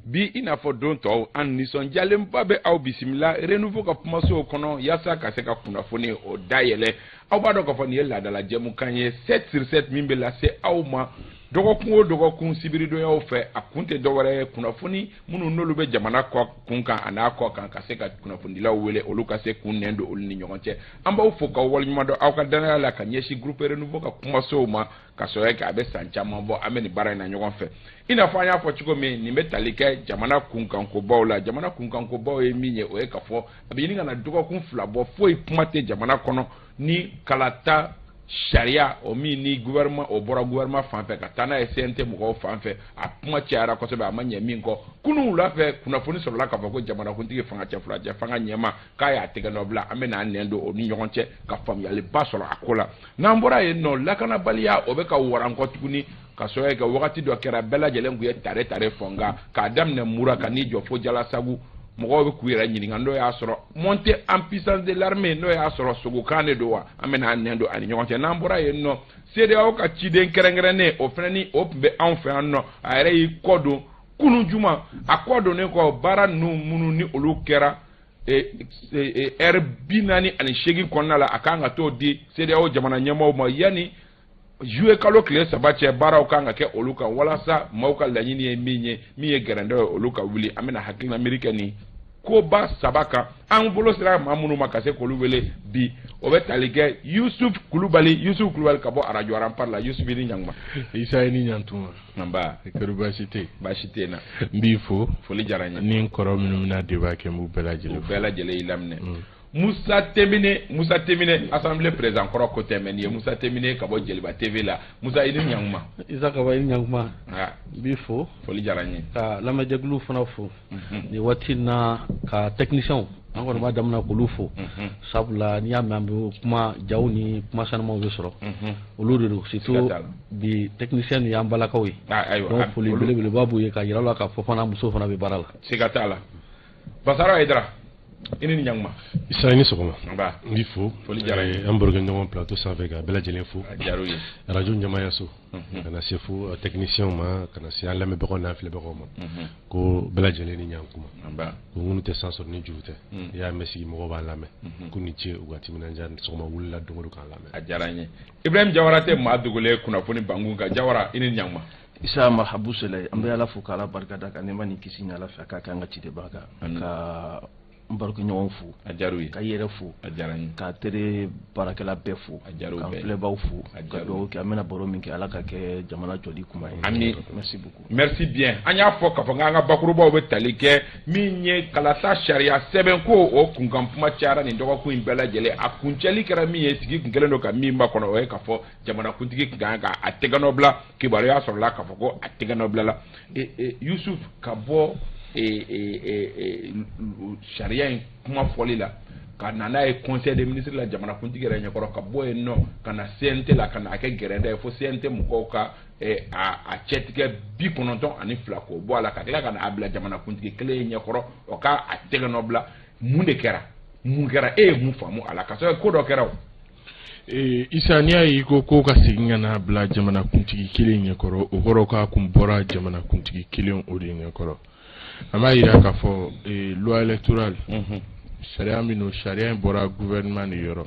Bi, i n'a fɔ don tɔw, an nisɔndiyalenba bɛ aw bisimila Renouveau ka kumasow kɔnɔ yaasa ka se ka kunnafoni o dayɛlɛ. Aw b'a dɔn k'a fɔ nin ye laadala jɛmukan ye 7 sur 7 min bɛ lase aw ma dɔgɔkun o dɔgɔkun sibiridonyaw fɛ. A kun tɛ dɔwɛrɛ ye, kunnafoni minnu n'olu bɛ jamana kɔ kun kan a n'a kɔ kan, ka se ka kunnafonidilaw wele, olu ka se k'u nɛn don olu ni ɲɔgɔn cɛ. An b'aw fo k'aw waleɲuman dɔn aw ka danaya la ka ɲɛsin groupe Renouveau ka kumasow ma, ka sɔrɔ kɛ a bɛ san caman bɔ an bɛ nin baara in na ɲɔgɔn fɛ. I n'a fɔ an y'a fɔ cogo min, nin bɛ tali kɛ jamana kunkankobaw la. Jamana kunkankobaw ye min ye, o ye k'a fɔ a bɛ ɲini ka na dɔgɔkun 2 bɔ, foyi kuma tɛ jamana kɔnɔ ni kalata sariya o min ni gouvernement o bɔra gouvernement fan fɛ ka taa n'a ye CNT mɔgɔw fan fɛ. A kuma cayara kosɛbɛ, a ma ɲɛ min kɔ. Kunun wula fɛ, kunnafoni sɔrɔla k'a fɔ ko jamanakuntigi fanga cɛ furacɛ fanga ɲɛma k'a y'a tɛgɛ nɔ bila. An bɛ n'an nɛn don o ni ɲɔgɔn cɛ ka faamuyaliba sɔrɔ a ko la. N'an bɔra yen nɔ, lakanabaliya o bɛ ka waran kɔ tuguni, ka sɔrɔ kɛ wagati dɔ kɛra bɛɛ lajɛlen tun ye tare tare fɔ, nka k'a daminɛ Mura ka n'i jɔ fo Jalasagu, mɔgɔw bɛ k'u yɛrɛ ɲininka n'o y'a sɔrɔ montée en puissance de l'armée, n'o y'a sɔrɔ sogokan de don wa. An bɛ n'an nɛn don ani ɲɔgɔn cɛ. N'an bɔra yen nɔ, CEDEAO ka ciden kɛrɛnkɛrɛnnen o fana ni o tun bɛ anw fɛ yan nɔ, a yɛrɛ y'i kɔ don kunun juma. A kɔ donnen kɔ, baara ninnu minnu ni olu kɛra heure 48 kɔnɔna la, a kan ka t'o di CEDEAO jamana ɲɛmaaw ma yanni juillet kalo tile 3 cɛ. Baaraw kan ka kɛ olu kan walasa maaw ka laɲini ye min ye, min ye gɛrɛndɛ ye, olu ka wuli. An bɛna hakilina miiri kɛ nin koba 3 kan. An bolo sera maa minnu ma ka se k'olu wele bi, o bɛ tali kɛ Yusuf Kulubali, Yusuf Kulubali ka bɔ arajo Aranpari la. Yusuf, i ni ɲankuma. Isa, i ni ɲantuma. Nba. Kɔri, baasi tɛ yen? Baasi tɛ yen na. N b'i fo. Foli diyara n ye. Ni n kɔrɔ minnu bɛna débat kɛ, n b'u bɛɛ lajɛlen fo. U bɛɛ lajɛlen y'i laminɛ. Musa Temine, Musa Temine, assemblée président kɔrɔ ko tɛ mɛ nin ye Musa Temine ka bɔ Jeliba TV la. Musa, i ni ɲankuma. Isa Kaba, i ni ɲankuma. N b'i fo. Foli diyara n ye. Ka lamɛnjɛkulu fana fo nin waati in na, ka technicien, an kɔni b'a daminɛ k'olu fo, sabula n'i y'a mɛn an bɛ kuma jaw ni kuma sanumaw bɛ sɔrɔ, olu de don. Surtout bi technicien ninnu y'an balakaw ye. Donc foli belebeleba b'u ye, ka yira u la k'a fɔ fana muso fana bɛ baara la. Siga t'a la. Basara Hayidara, i ni ɲankuma. Isa, i ni sɔgɔma. Nba. N b'i fo. Foli diyara n ye. An barokɛ ɲɔgɔn plateau sanfɛ, ka bɛɛ lajɛlen fo. A diyara u ye. Radio ɲɛmaayaso, ka na se fo technicien ma, ka na se an lamɛnbagaw n'an filɛbagaw ma, ko bɛɛ lajɛlen ni ɲankuma. Nba. Ko minnu tɛ san sɔrɔ ni juru tɛ, i y'a mɛn sigi mɔgɔw b'an lamɛn, ko ni ce u ka timinandiya sɔgɔma wulila don o don k'an lamɛn. A diyara n ye. Ibrahim Jawara tɛ maa dogolen kunnafoni bankun kan. Jawara, i ni ɲankuma. Isa, marhabu sɛlɛ. An bɛ Ala fo k'Ala barika da, ka nɛɛma ni kisi ni Ala fɛ a k'a kɛ an ka cidenba kan, ka n barokɛɲɔgɔnw fo. A diyara u ye. Ka i yɛrɛ fo. A diyara n ye. Ka télé baarakɛla bɛɛ fo. A diyara u ka n bɛɛ. filɛbaw fo. A ka diyara u dugawu kɛ, an bɛna baro min kɛ, Ala ka kɛ jamana jɔli kuma ye. Ami. Merci beaucoup. Merci bien. An y'a fɔ k'a fɔ k'an ka bakurubaw bɛ tali kɛ min ye, kalata sariya sɛbɛn ko o kunkan kuma cayara nin dɔgɔkun in bɛɛ lajɛlen. A kuncɛli kɛra min ye, sigi kun kɛlen don ka min makɔnɔ, o ye k'a fɔ jamanakuntigi kun kan ka a tɛgɛnɔ bila. Kibaruya sɔrɔla k'a fɔ ko a tɛgɛnɔ bilala. Yusuf, ka bɔ sariya in kuma fɔli la ka na n'a ye conseil des ministres la, jamanakuntigi yɛrɛ ɲɛkɔrɔ, ka bɔ yen nɔ ka na CNT la, ka na a kɛ gɛrɛndɛ ye fo CNT mɔgɔw ka a cɛtigɛ 92 k'o bɔ a la, ka tila ka na a bila jamanakuntigi kelen ɲɛkɔrɔ, o ka a tɛgɛnɔ bila. Mun de kɛra? Mun kɛra? E ye mun faamu a la? Ka sɔrɔ ko dɔ kɛra o. Isa, n'i y'a ye i ko ka segin ka n'a bila jamanakuntigi kelen ɲɛkɔrɔ, o kɔrɔ k'a kun bɔra jamanakuntigi kelen o de ɲɛkɔrɔ. An b'a yira k'a fɔ loi électorale sariya min don, sariya in bɔra gouvernement de yɔrɔ.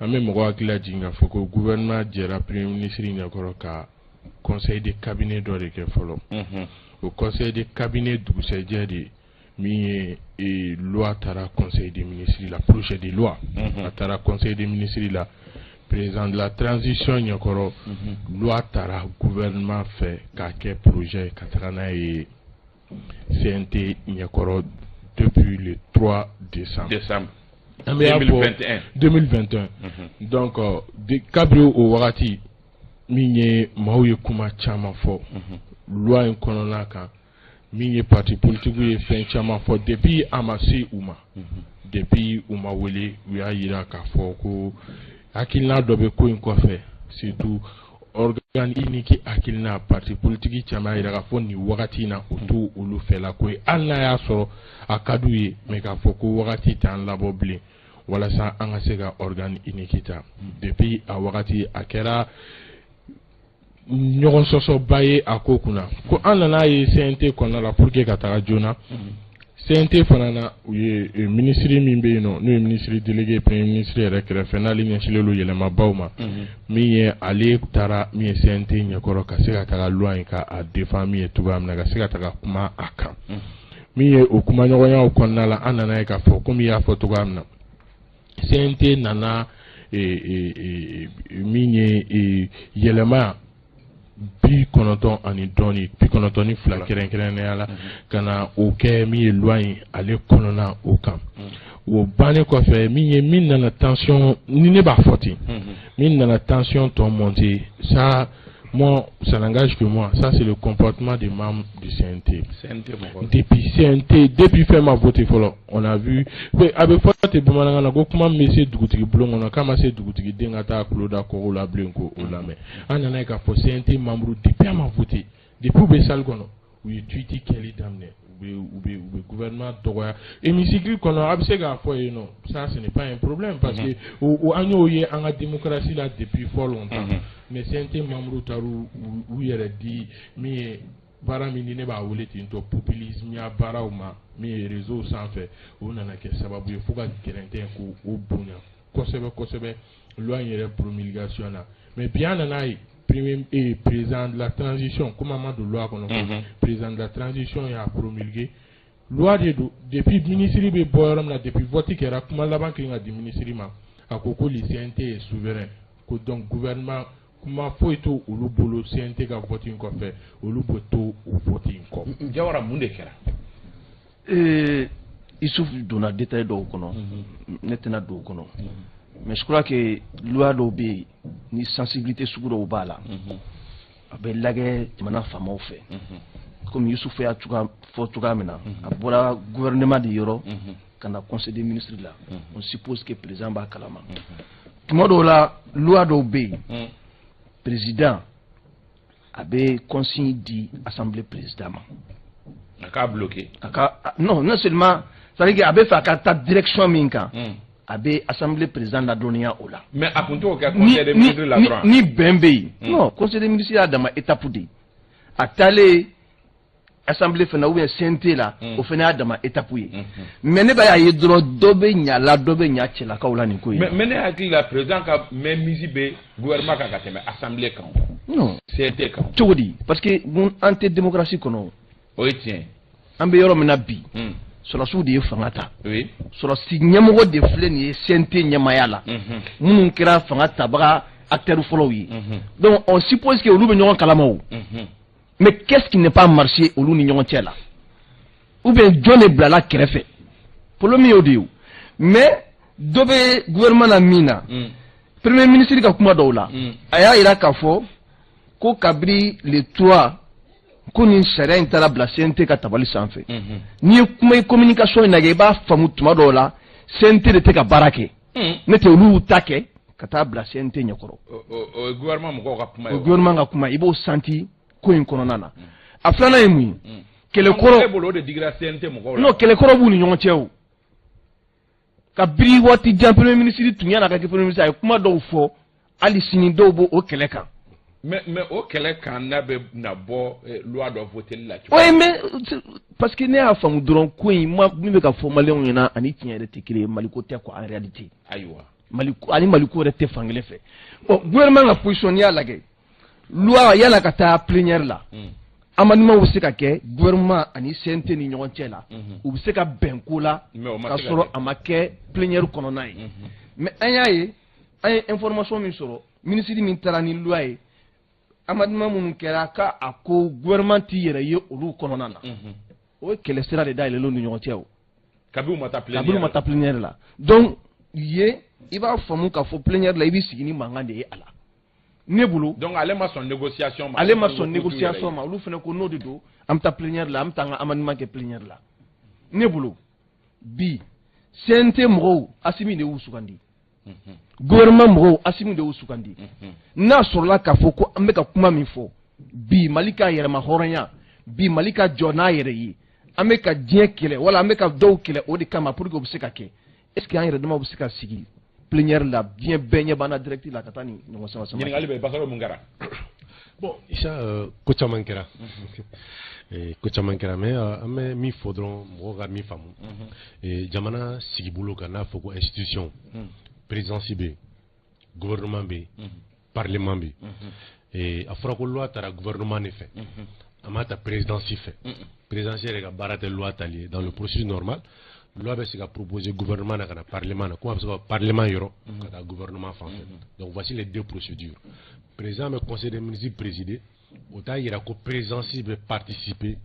An bɛ mɔgɔ hakili lajigin k'a fɔ ko gouvernement jɛra premier ministre ɲɛkɔrɔ ka conseil de cabinet dɔ de kɛ fɔlɔ. O conseil de cabinet dugusɛjɛ de min ye loi taara conseil des ministres la, projet de loi a taara conseil des ministres la, président de la transition ɲɛkɔrɔ. Loi taara gouvernement fɛ k'a kɛ projet ka taga n'a ye CNT ɲɛkɔrɔ depuis le 3 décembre. Décembre. An bɛ y'a fɔ 2021. 2021. Donc kabini o wagati min ye, maaw ye kuma caman fɔ loi in kɔnɔna kan. Min ye parti politique ye, fɛn caman fɔ depuis a ma se u ma, depuis u ma wele. U y'a yira k'a fɔ ko hakilina dɔ bɛ ko in kɔfɛ, surtout organe unique hakilina. Parti politique caman y'a yira k'a fɔ nin wagati in na, o t'o olu fɛla ko ye, hali n'a y'a sɔrɔ a ka d'u ye, mais k'a fɔ ko wagati t'an labɔ bilen walasa an ka se ka organe unique ta. Depuis a wagati a kɛra Ɲɔgɔn sɔsɔba ye a ko kunna ko an nana ye CNT kɔnɔna la pour que ka taga joona. CNT fana na, u ye minisiri min bɛ yen nɔ, n'o ye ministre délégué premier ministre yɛrɛ kɛrɛfɛ, n'ale ɲɛsinnen don yɛlɛmabaw ma, min ye ale taara min ye CNT ɲɛkɔrɔ ka se ka taga loi in ka a défend min ye cogoya min na, ka se ka taga kuma a kan. Min ye o kumaɲɔgɔnyaw kɔnɔna la, an nana ye k'a fɔ, komi i y'a fɔ cogoya min na, CNT nana min ye yɛlɛma 90 ani dɔɔni, 92 kɛrɛnkɛrɛnnenya la, ka na o kɛ min ye loi in ale kɔnɔna o kan. O bannen kɔfɛ, min ye min nana tension ni ne b'a fɔ ten, min nana tension tɔ monter, ça, moi, ça n'engage que moi, ça, c'est le comportement des membres du CNT. CNT mɔgɔ. Depuis CNT, depuis fɛn ma voté fɔlɔ, on a vu, a bɛ fɔ ten bamanankan na ko kuma min bɛ se dugutigi bulon kɔnɔ, k'a ma se dugutigi den ka taa tulo da kɔgɔ la bilen k'o lamɛn. An nana ye k'a fɔ CNT membre, depuis a ma voté, depuis u bɛ salle kɔnɔ, u ye tweet kɛli daminɛ, u bɛ gouvernement dɔgɔya hémicycle kɔnɔ. A bɛ se k'a fɔ yen nɔ, ça, ce n'est pas un problème, parce que o an y'o ye an ka démocratie la depuis fort longtemps. Mais CNT membre taar'u u yɛrɛ di min ye baara min ni ne b'a wele ten tɔ, populisme ya baaraw ma, min ye réseau sanfɛ, o nana kɛ sababu ye fo ka gɛrɛntɛ k'o o bonya kosɛbɛ kosɛbɛ loi in yɛrɛ promulgation na. Mais bi, an nana ye premier président de la transition, comme an ma don loi kɔnɔ, président de la transition y'a promulgué. Loi de don, depuis ministre bɛ bɔ yɔrɔ min na, depuis vote kɛra, kuma laban kelen ka di ministre ma, a ko ko le CNT est souverain, ko donc gouvernement kuma foyi t'o olu bolo. CNT ka vote in kɔfɛ, olu bɛ to o vote in kɔ. Jawara, mun de kɛra? Isuf donna détail dɔw kɔnɔ, ne tɛna don o kɔnɔ, mais je crois que loi dɔw bɛ yen ni sensibilité sugu dɔw b'a la, a bɛ lajɛ jamana faamaw fɛ. Komi Yusuf y'a cogoya fɔ cogoya min na, a bɔra gouvernement de yɔrɔ ka na conseil des ministres la, on suppose que président b'a kalama. Tuma dɔw la, loi dɔw bɛ yen, président a bɛ consigne di assemblée président ma. A k'a bloqué. A ka, non, non seulement, c'est à dire que a bɛ fɛ a ka taa direction min kan, a bɛ assemblée président ladɔnniya o la. Mais a kun t'o kɛ conseil des ministres la dɔrɔn? Ni bɛn bɛ yen, non, conseil des ministres y'a dama étape de ye. A taalen assemblée fana ou bien CNT la, o fana y'a dama étape ye. Mais ne b'a ye dɔrɔn, dɔ bɛ ɲa la, dɔ bɛ ɲa cɛlakaw la nin ko in. Mais ne hakili la, président ka mainmise bɛ gouvernement kan ka tɛmɛ assemblée kan. Non. CNT kan. Cogo di? Parce que mun, an tɛ démocratie kɔnɔ. O ye tiɲɛ. An bɛ yɔrɔ min na bi, sɔrɔsiw de ye fanga ta. Sɔrɔsi ɲɛmɔgɔ de filɛ nin ye CNT ɲɛmaaya la, minnu kɛra fanga tabaga acteurs fɔlɔw ye. Donc on suppose que olu bɛ ɲɔgɔn kalama o. Mais qu'est-ce qui n'est pas marché olu ni ɲɔgɔn cɛ la, ou bien jɔn de bilala kɛrɛfɛ? Problème y'o de ye o. Mais dɔ bɛ gouvernement na min na, premier ministre ka kuma dɔw la, a y'a yira k'a fɔ ko kabiri le 3 ko nin sariya in taara bila CNT ka tabali sanfɛ. N'i ye kuma ye, communication in lajɛ, i b'a faamu tuma dɔw la CNT de tɛ ka baara kɛ, ne tɛ olu y'u ta kɛ ka taa bila CNT ɲɛkɔrɔ. O ye gouvernement mɔgɔw ka kuma ye. O gouvernement ka kuma, i b'o senti ko in kɔnɔna na. A filanan ye mun ye? Kɛlɛkɔrɔ. E bolo, o de digira CNT mɔgɔw la. Non, kɛlɛkɔrɔ b'u ni ɲɔgɔn cɛ o. Kabiri waati jan, premier ministre tun yan'a ka kɛ premier ministre, a ye kuma dɔw fɔ, hali sini dɔw b'o o kɛlɛ kan. Mais o kɛlɛ kan n'a bɛ na bɔ loi dɔ voteli la cogo. Oui, mais parce que ne y'a faamu dɔrɔn, ko in ma min bɛ ka fɔ maliyɛnw ɲɛna ani tiɲɛ yɛrɛ tɛ kelen ye. Maliko tɛ quoi, en réalité. Mali ani maliko yɛrɛ tɛ fankelen fɛ. Bon, gouvernement ka position, n'i y'a lajɛ, loi yan'a ka taa plénière la, amendement bɛ se ka kɛ gouvernement ani CNT ni ɲɔgɔn cɛ la, u bɛ se ka bɛn ko la Mais o ma ka se ka sɔrɔ kɛ. A ma kɛ plénière kɔnɔna ye. Mais an y'a ye, an ye information min sɔrɔ, ministre min taara ni loi ye, amendement minnu kɛra, k'a a ko gouvernement t'i yɛrɛ ye olu kɔnɔna na. O ye kɛlɛ sira de dayɛlɛlen u ni ɲɔgɔn cɛ o. Kabini u ma taa plénière. Kabini u ma taa plénière la. Donc ye i b'a faamu k'a fɔ plénière la, i b'i sigi ni mankan de ye a la, ne bolo. Donc ale ma sɔn négociation ma. Ale ma sɔn négociation ma. Olu fana ko n'o de don, an bɛ taa plénière la, an bɛ taa an ka amendement kɛ plénière la. Ne bolo bi, CNT mɔgɔw, Asimi de y'u sugandi. Gouvernement mɔgɔw, Asimi de y'u sugandi. N'a sɔrɔla k'a fɔ ko an bɛ ka kuma min fɔ bi, Mali ka yɛrɛma hɔrɔnya bi, Mali ka jɔ n'a yɛrɛ ye, an bɛ ka diɲɛ kɛlɛ wala an bɛ ka dɔw kɛlɛ o de kama pour que o bɛ se ka kɛ, est ce que an yɛrɛ damaw bɛ se ka sigi plénière la, diɲɛ bɛɛ ɲɛ b'an na direct la, ka taa ni ɲɔgɔn sama sama? Ɲininkali bɛ Basaro, mun kɛra? Bon, Isa, ko caman kɛra, ko caman kɛra, mais an bɛ min fɔ dɔrɔn, mɔgɔw ka min faamu, jamana sigibolo kan, n'a fɔ ko institution, présidence bɛ yen, gouvernement bɛ yen, parlement bɛ yen. A fɔra ko loi taara gouvernement de fɛ, a ma ta présidence fɛ. Présidence yɛrɛ ka baara tɛ loi tali ye. Dans le processus normal, loi bɛ se ka proposer gouvernement na ka na parlement na, ko a bɛ se ka parlement yɔrɔ ka taa gouvernement fan fɛ. Donc voici les deux procédures. Président bɛ conseil des ministres présider, o t'a yira ko présidence bɛ participer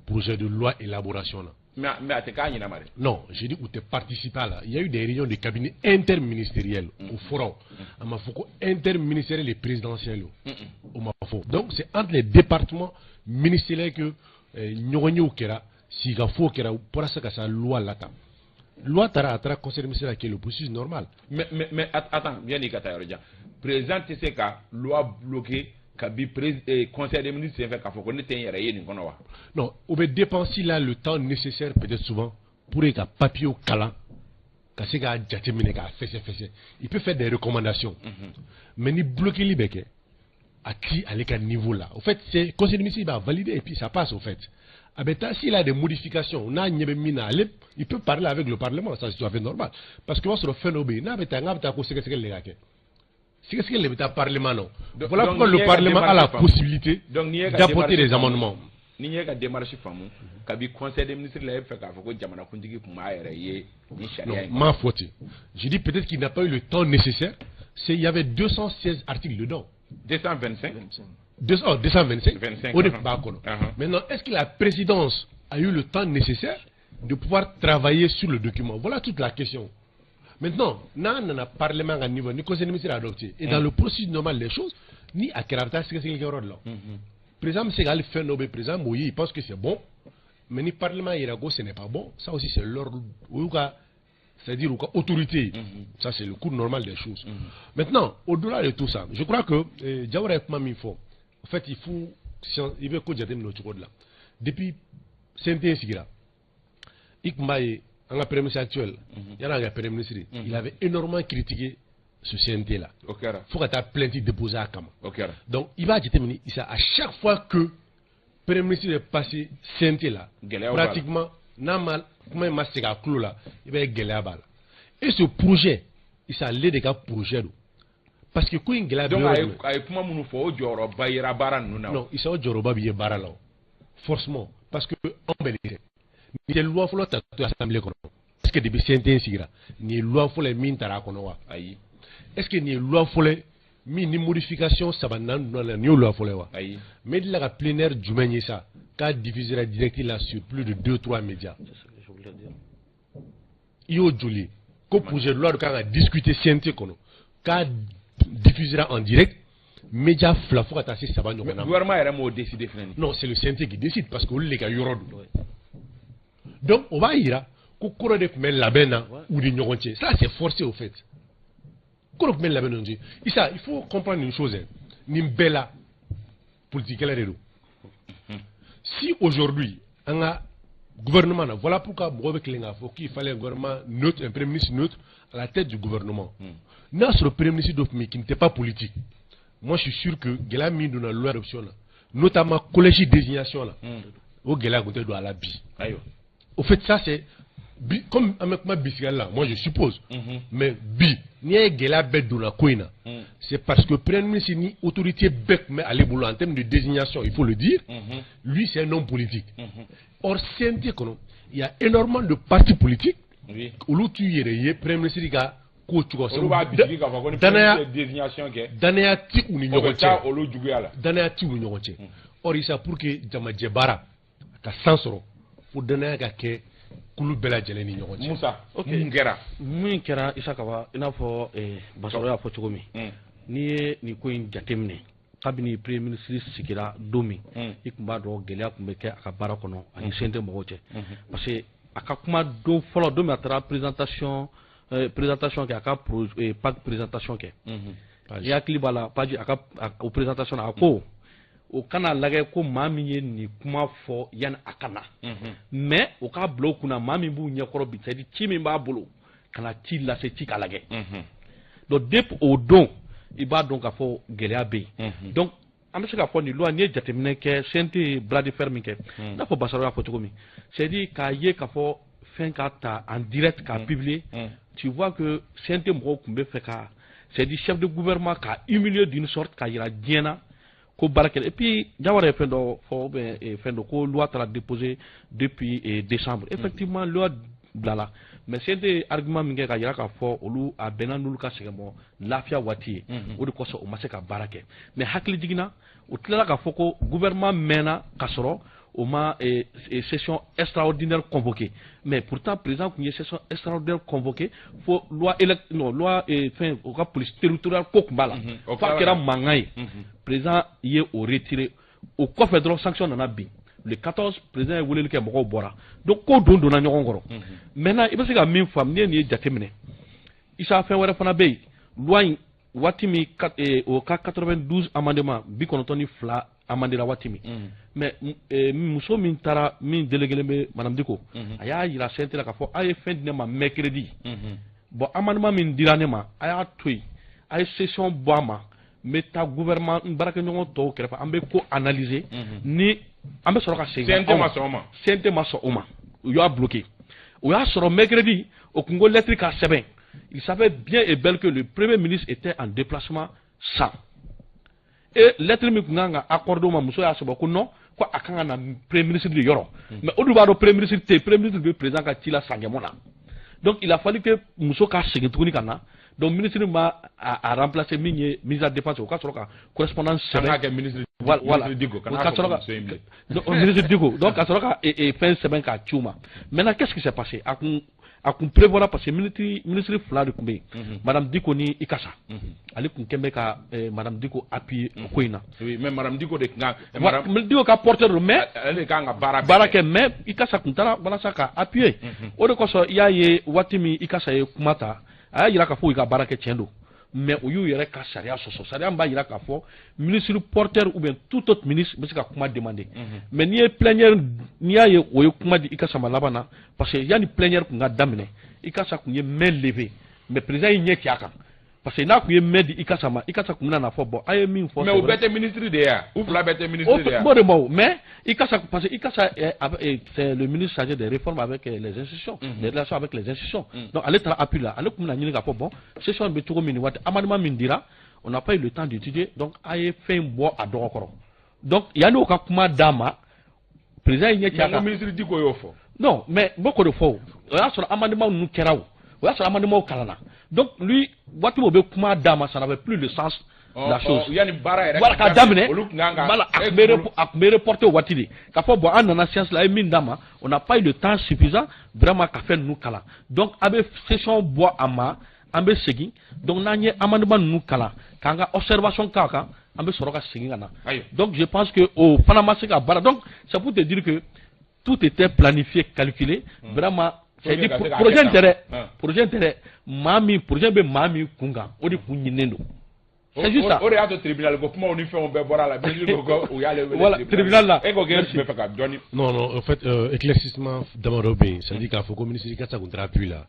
projet de loi élaboration na. Mais a tɛ k'a ɲɛnama dɛ. Non, j'ai dit u tɛ participer à la. Il y a eu des réunions de cabinet interministériel o fɔra, a ma fɔ ko interministériel et présidentiel, o ma fɔ. Donc c'est entre les départements ministériels que ɲɔgɔnyew kɛra, sigikafo kɛra walasa ka sa loi lata. Loi taara, a taara conseil des ministres, qui est le processus normal. Mais attends, yanni i ka taa yɔrɔ jan, président tɛ se ka loi bloquer kabi conseil des ministres senfɛ k'a fɔ ko ne tɛ n yɛrɛ ye nin kɔnɔ wa? Non, o bɛ dépenser là le temps nécessaire, peut-être souvent, pour ka papier kalan, ka se k'a jateminɛ, k'a fɛsɛ-fɛsɛ. Il peut faire des recommandations, mais ni bloquer bɛ kɛ, a ti ale ka niveau là. Au fait, c'est conseil des ministres va valider et puis ça passe, au fait. A bɛ taa, s'il a des modifications, n'a ɲɛ bɛ min na, ale, il peut parler avec le parlement, ça c'est tout à fait normal, parce que o b'a sɔrɔ fɛn dɔw bɛ yen, n'a bɛ taa, n'a bɛ taa ko sɛgɛsɛgɛli de ka kɛ, sɛgɛsɛgɛli de bɛ taa parlement na. Voilà pourquoi le parlement a la possibilité d'apporter des amendements. Ni ye ka démarche faamu, kabi conseil des ministres la, e bɛ fɛ k'a fɔ ko jamanakuntigi tun b'a yɛrɛ ye ni sariya in? Non, m'a fɔ ten. Je dis peut-être qu'il n'a pas eu le temps nécessaire. C'est, il y avait 216 articles dedans. 225. 200, oh, 225. 25, o de tun b'a kɔnɔ. Maintenant, est-ce que la présidence a eu le temps nécessaire de pouvoir travailler sur le document? Voilà toute la question. Maintenant, n'a nana parlement ka niveau, ni conseil des ministres a adopté, et dans le processus normal des choses, ni a kɛra, a bɛ taa sɛgɛsɛgɛli kɛyɔrɔ de la. Président bɛ se ka hali fɛn dɔ bɛ, président b'o ye, il pense que c'est bon, mais ni parlement yira ko ce n'est pas bon, ça aussi c'est leur, o y'u ka, c'est-à-dire u ka autorité. Ça c'est le cours normal des choses. Maintenant, au-delà de tout ça, je crois que Jawara ye kuma min fɔ, en fait, il faut, i bɛ ko jateminɛ o cogo de la. Depuis CNT sigira, i tun b'a ye, an ka premier ministre actuel, yan'a ka premier ministre, il avait énormément critiqué ce CNT là. O kɛra. Fo ka taa plainte déposer a kama. O kɛra. Donc i b'a jateminɛ, Isa, à chaque fois que premier ministre est passé CNT là, gɛlɛyaw b'a la. Pratiquement n'a ma kuma in ma segin a tulo la, i b'a ye gɛlɛya b'a la. Et ce projet, Isa, ale de ka projet don, parce que ko in gɛlɛya bɛ Donc yɔrɔ a ye jumɛn? A ye kuma minnu fɔ, o jɔyɔrɔba yera baara ninnu na. Non, Isa, o jɔyɔrɔba bɛ ye baara la o, forcément, parce que anw bɛɛ de tɛ nin tɛ loi fɔlɔ tatɔ assemblée kɔnɔ. Est ce que depuis CNT in sigira, nin ye loi fɔlɔ ye min taara a kɔnɔ wa? Ayi. Est ce que nin ye loi fɔlɔ ye min ni modification saba naani donna la, nin y'o loi fɔlɔ ye wa? Ayi. Mais delila ka plénière jumɛn ye sa k'a diffusera direct la sur plus de deux, trois médias? C'est ce que je voulais dire. I y'o joli ye ko projet de loi dɔ kan ka discuter CNT kɔnɔ, k'a diffusera en direct média fila fo ka taa se saba ɲɔgɔnna ma? Gouvernement yɛrɛ m'o décider fɛnɛ ni. Non, c'est le CNT qui décide, parce que olu de ka yɔrɔ don. Donc o b'a yira ko ko dɔ de tun bɛ labɛn na u ni ɲɔgɔn cɛ. Ça c'est forcé, au fait, ko dɔ tun bɛ labɛn na ɲɔgɔn cɛ. Isa, il faut comprendre une chose, hein. Nin bɛɛ la, politique kɛlɛ de don. Si aujourd'hui an ka gouvernement na, voilà pourquoi mɔgɔ bɛ tilen k'a fɔ qu'il fallait un gouvernement neutre, un premier ministre neutre à la tête du gouvernement. N'a sɔrɔ premier ministre dɔ tun bɛ yen qui n'était pas politique, moi je suis sûr que gɛlɛya min donna loi adoption na, notamment collège désignation la, o gɛlɛya tun tɛ don a la bi. Ayiwa. Au fait, ça c'est bi, comme an bɛ kuma bisigiyali la, moi je suppose, mais bi n'i ye gɛlɛya bɛɛ donna ko in na, c'est parce que premier ministre ni autorité bɛɛ tun bɛ ale bolo en termes de désignation, il faut le dire. Lui, c'est un homme politique. Or CNT kɔnɔ, il y a énormément de partis politiques. Olu t'u yɛrɛ ye premier ministre ka ko cogo. Olu b'a bisigi k'a fɔ ko ni danaya premier ministre ye désignation kɛ, danaya ti u ni o bɛ ɲɔgɔn taa cɛ. Olu juguya la. Danaya ti u ni ɲɔgɔn cɛ. Or Isa, pour que jamajɛ baara ka san sɔrɔ, fo danaya ka kɛ kulu bɛɛ lajɛlen ni ɲɔgɔn cɛ. Musa, Ok. mun kɛra? Mun kɛra, Isa Kaba, i n'a fɔ Basɔrɔ y'a fɔ cogo min, n'i ye nin ko in jateminɛ, kabini premier ministre sigira don min, i tun b'a dɔn gɛlɛya tun bɛ kɛ a ka baara kɔnɔ ani CNT mɔgɔw cɛ, parce que a ka kuma don fɔlɔ, don min a taara présentation kɛ, a ka PAC présentation kɛ, i hakili b'a la, page a ka o présentation na, a ko o kana lajɛ ko maa min ye nin kuma fɔ yanni a ka na, mais o k'a bila o kunna, maa min b'u ɲɛkɔrɔ bi, c'est à dire ci min b'a bolo ka na ci lase, ci k'a lajɛ. Donc depuis o don, i b'a dɔn k'a fɔ gɛlɛya bɛ yen. Donc An bɛ se k'a fɔ nin loi, n'i ye jateminɛ kɛ, CNT ye bras de fer min kɛ, i n'a fɔ Basaro y'a fɔ cogo min, c'est à dire k'a ye k'a fɔ fɛn ka ta en direct k'a publier, tu vois que CNT mɔgɔw tun bɛ fɛ ka, c'est à dire, chef de gouvernement k'a humilier d'une sorte k'a yira diɲɛ na ko baara kɛra. Et puis Jawara ye fɛn dɔ fɔ ou bien fɛn dɔ ko loi taara déposer depuis décembre. Effectivement, loi bilala, mais CNT ye argument min kɛ ka yira k'a fɔ olu a bɛnna n'olu ka sɛgɛnbɔ lafiya waati ye, o de kosɔn o ma se ka baara kɛ. Mais hakili jiginna, o tilala k'a fɔ ko gouvernement mɛnna ka sɔrɔ o ma session extraordinaire convoquée. Mais pourtant président tun ye session extraordinaire convoquée fo loi élect non loi fɛn o ka police territoriale ko tun b'a la, f'a kɛra mankan ye. Président ye o retiré. O kɔfɛ dɔrɔn, sanction nana bin le 14. Président ye weleli kɛ, mɔgɔw bɔra. Donc ko don donna ɲɔgɔn kɔrɔ. Maintenant, i bɛ se ka min faamu, n'i ye nin ye jateminɛ, Isa, fɛn wɛrɛ fana bɛ yen. Loi in waati min o ka 92 amendement, 92 amendé waati min, mais muso min taara min délégué bɛ, madame Diko, a y'a yira CNT la k'a fɔ a ye fɛn di ne ma mercredi. Bon, amendement min dira ne ma, a y'a to yen, a ye session bɔ a ma, n bɛ taa gouvernement n baarakɛɲɔgɔn tɔw kɛrɛfɛ, an bɛ ko analyser ni an bɛ sɔrɔ ka segin. CNT ma sɔn o ma. CNT ma sɔn o ma, u y'a bloqué. O y'a sɔrɔ mercredi o kun ko lettre ka sɛbɛn. Il savait bien et bel que le Premier ministre était en déplacement sans et lettre min kun kan ka accordé o ma, muso y'a sɔrɔ ko non, ko a kan ka na Premier ministre de yɔrɔ. Mais o dun b'a dɔn Premier ministre tɛ yen, Premier ministre bɛ président ka ci la Sangɛmɔ na. Donc il a fallu que muso ka segin tuguni ka na. Donc ministre ma a remplacer min ye ministre de la Défense, o ka sɔrɔ ka correspondance sɛbɛn. An k'a kɛ ministre Voilà. Diko. Ka sɔrɔ ka ministre Diko, donc ka sɔrɔ ka fɛn sɛbɛn k'a ci u ma. Maintenant, qu'est-ce qui s'est passé? A kun prévoira, parce que ministre fila de tun bɛ yen, madame Diko ni Ikasa. Ale kun kɛn bɛ ka madame Diko appuyer o ko in na. Oui, mais madame Diko de kan. Madame Diko ka porteur don, mais ale de kan ka baara baara kɛ, mais Ikasa kun taara walasa ka appuyer. O de kosɔn i y'a ye waati min Ikasa ye kuma ta, a y'a yira k'a fɔ u ka baara kɛ, tiɲɛ don, mais u y'u yɛrɛ ka sariya sɔsɔ. Sariya min b'a yira k'a fɔ ministre porteur ou bien tout autre ministre bɛ se ka kuma demander. Mais n'i ye plénière, n'i y'a ye o ye kuma di Ikasa ma laban na, parce que yanni plénière kun ka daminɛ, Ikasa kun ye main levée, mais président y'i ɲɛ ci a kan, parce que n'a kun ye main di Ikasa ma, Ikasa kun bɛna na fɔ bon, a ye min fɔ. Mais u bɛɛ tɛ ministre de ye wa? U fila bɛɛ tɛ ministre de ye wa? O de ma o, mais Ikasa, parce que Ikasa c'est le ministre chargé des réformes avec les institutions, les relations avec les institutions. Donc ale taara appui la, ale kun bɛna ɲini k'a fɔ bon, session bɛ cogo min nin waati, amendement min dira, on n'a pas eu le temps d'étudier, donc a ye fɛn bɔ a dɔgɔ kɔrɔ. Donc yanni o ka kuma d'a ma, président ye ɲɛ ci a kan. Mais ministre Diko y'o fɔ. Non, mais n bɛ k'o de fɔ o. O y'a sɔrɔ amendement ninnu kɛra, o o y'a sɔrɔ amendement kalanna. Donc lui, waati min o bɛ kuma d'a ma, ça n'avait plus le sens la chose. Yanni baara yɛrɛ. Voilà, k'a daminɛ. Olu tun kan ka. Voilà, a tun bɛ reporter o waati de k'a fɔ bon, an nana séance la, a ye min d'a ma, on n'a pas eu le temps suffisant vraiment ka fɛn ninnu kalan. Donc a bɛ session bɔ a ma, an bɛ segin. Donc n'an ye amendement ninnu kalan, k'an ka observation k'a kan, an bɛ sɔrɔ ka segin ka na. Donc je pense que o fana ma se ka baara. Donc c'est pour te dire que tout était planifié, calculé, vraiment. C'est dire projet in tɛ dɛ, projet in tɛ dɛ, maa min projet bɛ maa min kun kan, o de kun ɲininen don. C'est juste ça. O de y'a to tribunal ko kumaw ni fɛnw bɛɛ bɔra la. Ministre ko ko u y'ale wele. Voilà, tribunal la. E ko k'e tun bɛ fɛ ka dɔɔni. Non, en fait, éclaircissement damadɔ bɛ yen. C'est à dire k'a fɔ ko ministre Ikasa kun taara appui la,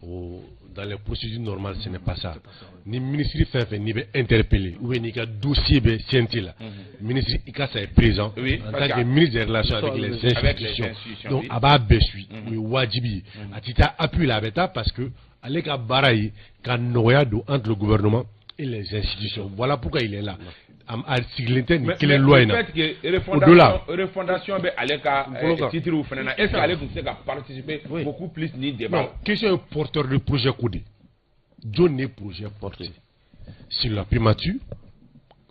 o dans les procédures normales, ce n'est pas ça. Ni ministre fɛn fɛn n'i bɛ interpellé ou bien n'i ka dossier bɛ CNT la, ministre Ikasa est présent en tant que ministre des Relations avec les institutions. Donc a b'a bɛɛ suit, o ye wajibi ye. A ti taa appui la, a bɛ taa parce que ale ka baara ye ka nɔgɔya don entre le gouvernement et les institutions. Voilà pourquoi il est là. A sigilen tɛ nin kelen loi in na. Au-delà, refondation bɛ ale ka titre fana na. Est-ce que ale tun tɛ se ka participer beaucoup plus ni débat? Non, question ye porteur de projet ko de. Jɔn de projet porté sur la primature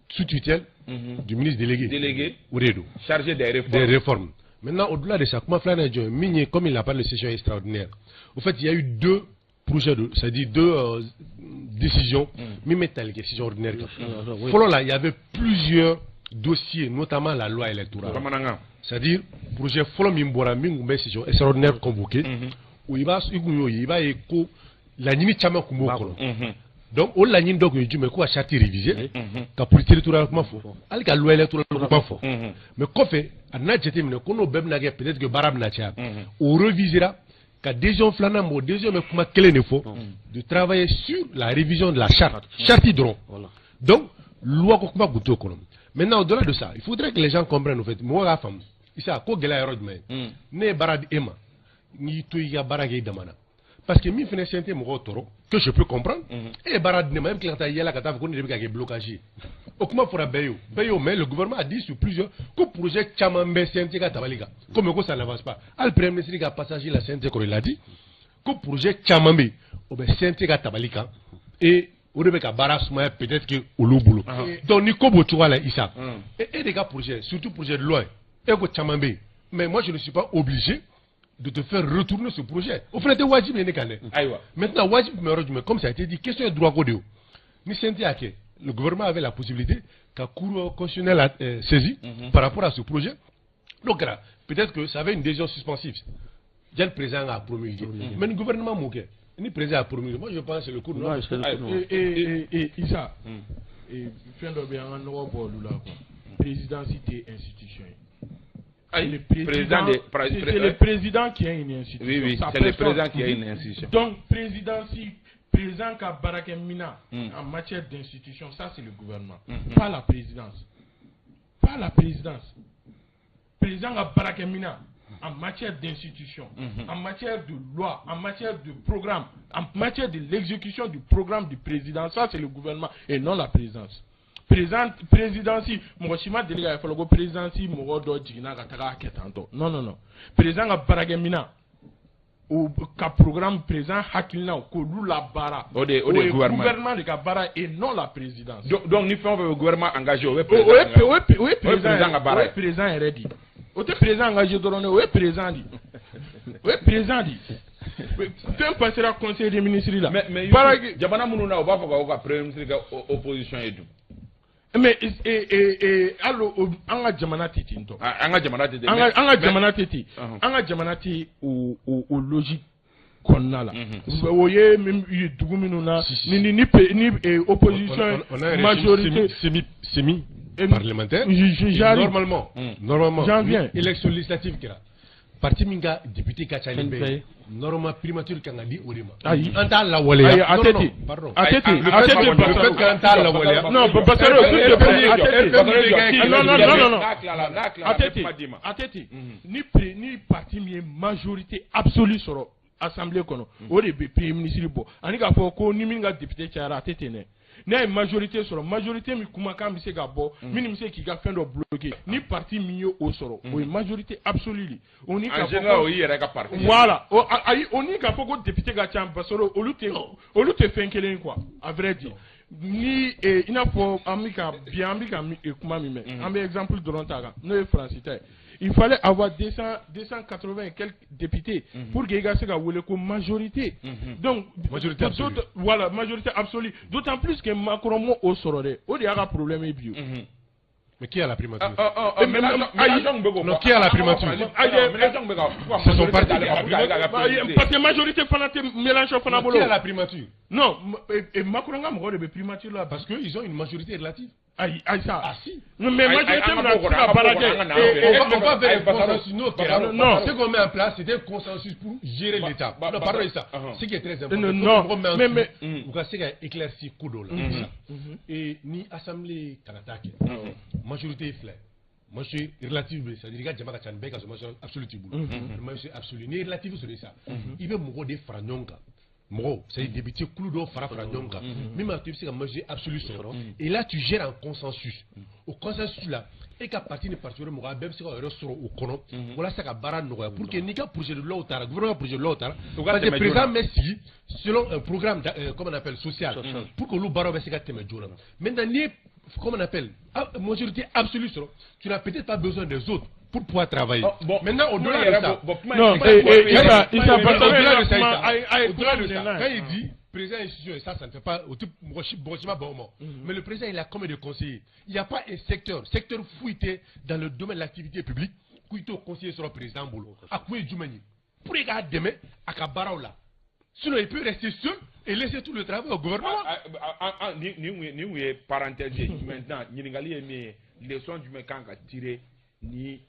sous tutelle du ministre délégué. Délégué. O de don. Chargé des réformes. Des réformes. Maintenant, au-delà de ça, kuma filanan ye jɔn ye min ye, comme il a parlé de session extraordinaire. Au fait, il y a eu deux projets de, c'est-à-dire deux décisions min bɛ tali kɛ session ordinaire kan. Fɔlɔ la, il y avait plusieurs dossiers, notamment la loi électorale. Bamanankan. C'est-à-dire projet fɔlɔ min bɔra, min tun bɛ session extraordinaire convoqué, o i b'a i kun y'o ye, i b'a ye ko laɲini caman tun b'o kɔnɔ. Donc o laɲini dɔ tun ye jumɛn? Ko ka charte réviser, ka politique territoriale kuma fɔ, hali ka loi électorale kuma fɔ. Mais kɔfɛ a nana jateminɛ ko n'o bɛɛ bɛna kɛ, peut-être que baara bɛna caya, o révisera ka décision filanan bɔ. Décision bɛ kuma kelen de fɔ, de travailler sur la révision de la charte, charte dɔrɔn. Donc loi ko kuma tun t'o kɔnɔ. Maintenant, au-delà de ça, il faudrait que les gens comprennent, en fait, mɔgɔ k'a faamu. Isa, ko gɛlɛya yɔrɔ jumɛn ye? Ne ye baara di e ma, n'i to i ka baara kɛ i dama na. Parce que min fana CNT mɔgɔw tɔɔrɔ, que je peux comprendre, e ye baara di ne ma, e bɛ tila ka taa yala ka taa fɔ ko ne de bɛ ka kɛ blocage ye. O kuma fɔra bɛɛ ye o, bɛɛ y'o mɛn. Le gouvernement a dit sur plusieurs ko projet caman bɛ CNT ka tabali kan, ko mais ko ça n'avance pas. Hali premier ministre ka passage la CNT kɔrɔ, il a dit ko projet caman bɛ yen, o bɛ CNT ka tabali kan et o de bɛ ka baara sumaya peut-être que olu bolo. Donc ni ko b'o cogoya la, Isa, e de ka projet, surtout projet de loi ye, e ko caman bɛ yen, mais moi je ne suis pas obligé de te faire retourner ce projet. O fana tɛ wajibi ye ne kan dɛ. Ayiwa. Maintenant, wajibi tun bɛ yɔrɔ jumɛn? Comme ça a été dit, question ye droit ko de ye o. Ni CNT y'a kɛ, le gouvernement avait la possibilité ka cour constitutionnelle a saisi par rapport à ce projet. Donc là, peut-être que ça avait une décision suspensive. Déjà le président a promulgué. Mais le gouvernement m'o kɛ. Ni président a promulgué, moi je pense que c'est le cours Non, c'est le cours. Et Isa, fɛn dɔ bɛ yen, an ka nɔgɔ bɔ olu la quoi. Présidence tɛ institution ye. Ayi, Le président, président de c'est le président qui a une institution. Oui, Sa c'est le personne. président qui a une institution. Donc, présidence, président ka baarakɛminɛn en matière d'institution, ça c'est le gouvernement, pas la présidence. Pas la présidence. Président ka baarakɛminɛn en matière d'institution, en matière de loi, en matière de programme, en matière de l'exécution du programme du président, ça c'est le gouvernement et non la présidence. Président, présidence, mɔgɔ si ma deli k'a ye fɔlɔ ko présidence mɔgɔ dɔ jiginna ka taga a kɛ tan tɔ. Non, non, non. Président ka baarakɛminɛn, o ka programme, président hakilinaw k'olu labaara. O de ye ye gouvernement. Gouvernement de ka baara et non la présidence. Donc ni fɛn o fɛn bɛ gouvernement engagé, o bɛ O ye président o ye o ye président ka baara o ye. ye président yɛrɛ di. O tɛ président engagé dɔrɔn dɛ, o ye président di. O ye président di. Fɛn passera conseil des ministres la. Mais Baara Youssou, jamana minnu na, u b'a fɔ k'aw ka premier ministre kɛ opposition ye dun. Mais hali an ka jamana tɛ ten tɔ. Ah, an ka jamana tɛ ten. An ka an ka jamana tɛ ten. An ka jamana tɛ o logique kɔnɔna la. O ye min ye dugu minnu na ni opposition On a un régime majorité semi, semi parlementaire. J'arrive. Normalement, normalement, J'en viens. ni élection législative kɛra, parti min ka député ka ca ni Fɛn bɛɛ bɛɛ ye, normalement primature kan ka di o de ma. Ayi. An t'a lawaleya. Ayi, a Non, tɛ non, ten. pardon. A tɛ ten. Le A fait tɛ ten. qu'on- Le fait qu'an t'a lawaleya. Non, Basaro, s'il te plaît, a tɛ ten. Non, non, non, non, non. N'a tilala, n'a tilala, A a tɛ bɛ kuma ten. d'i ma. A tɛ ten. Ni parti min ye majorité absolue sɔrɔ assemblée kɔnɔ, o de bɛ premier ministre bɔ. Ani k'a fɔ ko ni min ka député cayara, a tɛ ten dɛ. N'a ye majorité sɔrɔ, majorité min kumakan bɛ se ka bɔ, min bɛ se k'i ka fɛn dɔ bloquer, ni parti min ye o sɔrɔ, o ye majorité absolue de. O ni En k'a fɔ général, ko o y'i yɛrɛ ka parti ye. Voilà. O ayi, o ni k'a fɔ ko député ka ca, Basaro, olu tɛ fɛn kelen ye quoi, à vrai dire. Ni i n'a fɔ an bɛ ka bi an bɛ ka kuma min mɛn, an bɛ exemple dɔrɔn ta kan, n'o ye Faransi ta ye. Il fallait avoir 200, 280 et quelques députés pour que i ka se ka wele ko majorité. Donc Majorité absolue. Voilà, majorité absolue. D'autant plus que Macron m'o o sɔrɔ dɛ. O de y'a ka problème ye bi o. Mais qui a la primature? Ah, ah, ah, Mélenchon bɛ k'o fɔ. Non, qui a la primature? Mélenchon bɛ ka C'est son parti qui a la primature. Parce que majorité fana tɛ Mélenchon fana bolo. Qui a la primature? Non, Macron ka mɔgɔw de bɛ primature la. Parce qu'ils ont une majorité relative. Ayi, ayi sa. Ah si. Non, mais majorité min na se ka baara kɛ. On va vers un consensus. N'o kɛra, non. Ce qu'on met en place, c'est un consensus pour gérer l'État. Non, pardon, ça. Ce qui est très important. Non, mais u ka se ka éclaircir ko dɔw la. Et ni assemblée kana taa kɛ, majorité filɛ, majorité relative bɛ, c'est à dire i ka jama ka ca ni bɛɛ ka sɔrɔ majorité absolue t'i bolo. Majorité absolue, n'i ye relative sɔrɔ sisan, i bɛ mɔgɔw de fara ɲɔgɔn kan, mɔgɔw, c'est à dire député kulu dɔw fara fara ɲɔgɔn kan min b'a to i bɛ se ka majorité absolue sɔrɔ. Et là tu gères en consensus. O consensus là, e ka parti ni parti wɛrɛ mɔgɔ, a bɛɛ bɛ se ka yɛrɛ sɔrɔ o kɔnɔ walasa ka baara nɔgɔya, pour que n'i ka projet de loi taara, gouvernement ka projet de loi taara, parce que président bɛ sigi selon un programme comment on appelle, social, pour que olu baaraw bɛ se ka tɛmɛ joona. Maintenant, n'i ye, comment on appelle, majorité absolue sɔrɔ, tu n'as peut-être pas besoin des autres pour pouvoir travailler. Oh, bon, maintenant, au-delà de ça, bon, non, au-delà de ça, au-delà de ça, quand il dit président institution, et ça, ça ne fait pas, mais le président, il a combien de conseillers? Il n'y a pas un secteur fouillé dans le domaine de l'activité publique, qui est conseiller sur le président bolo. A quoi jumɛn pour i k'a dɛmɛ a ka baaraw la. Sinon, il peut rester seul et laisser tout le travail au gouvernement. Nin ye parenthèse ye. Maintenant, ɲininkali ye min ye, leçon jumɛn kan ka tirer ni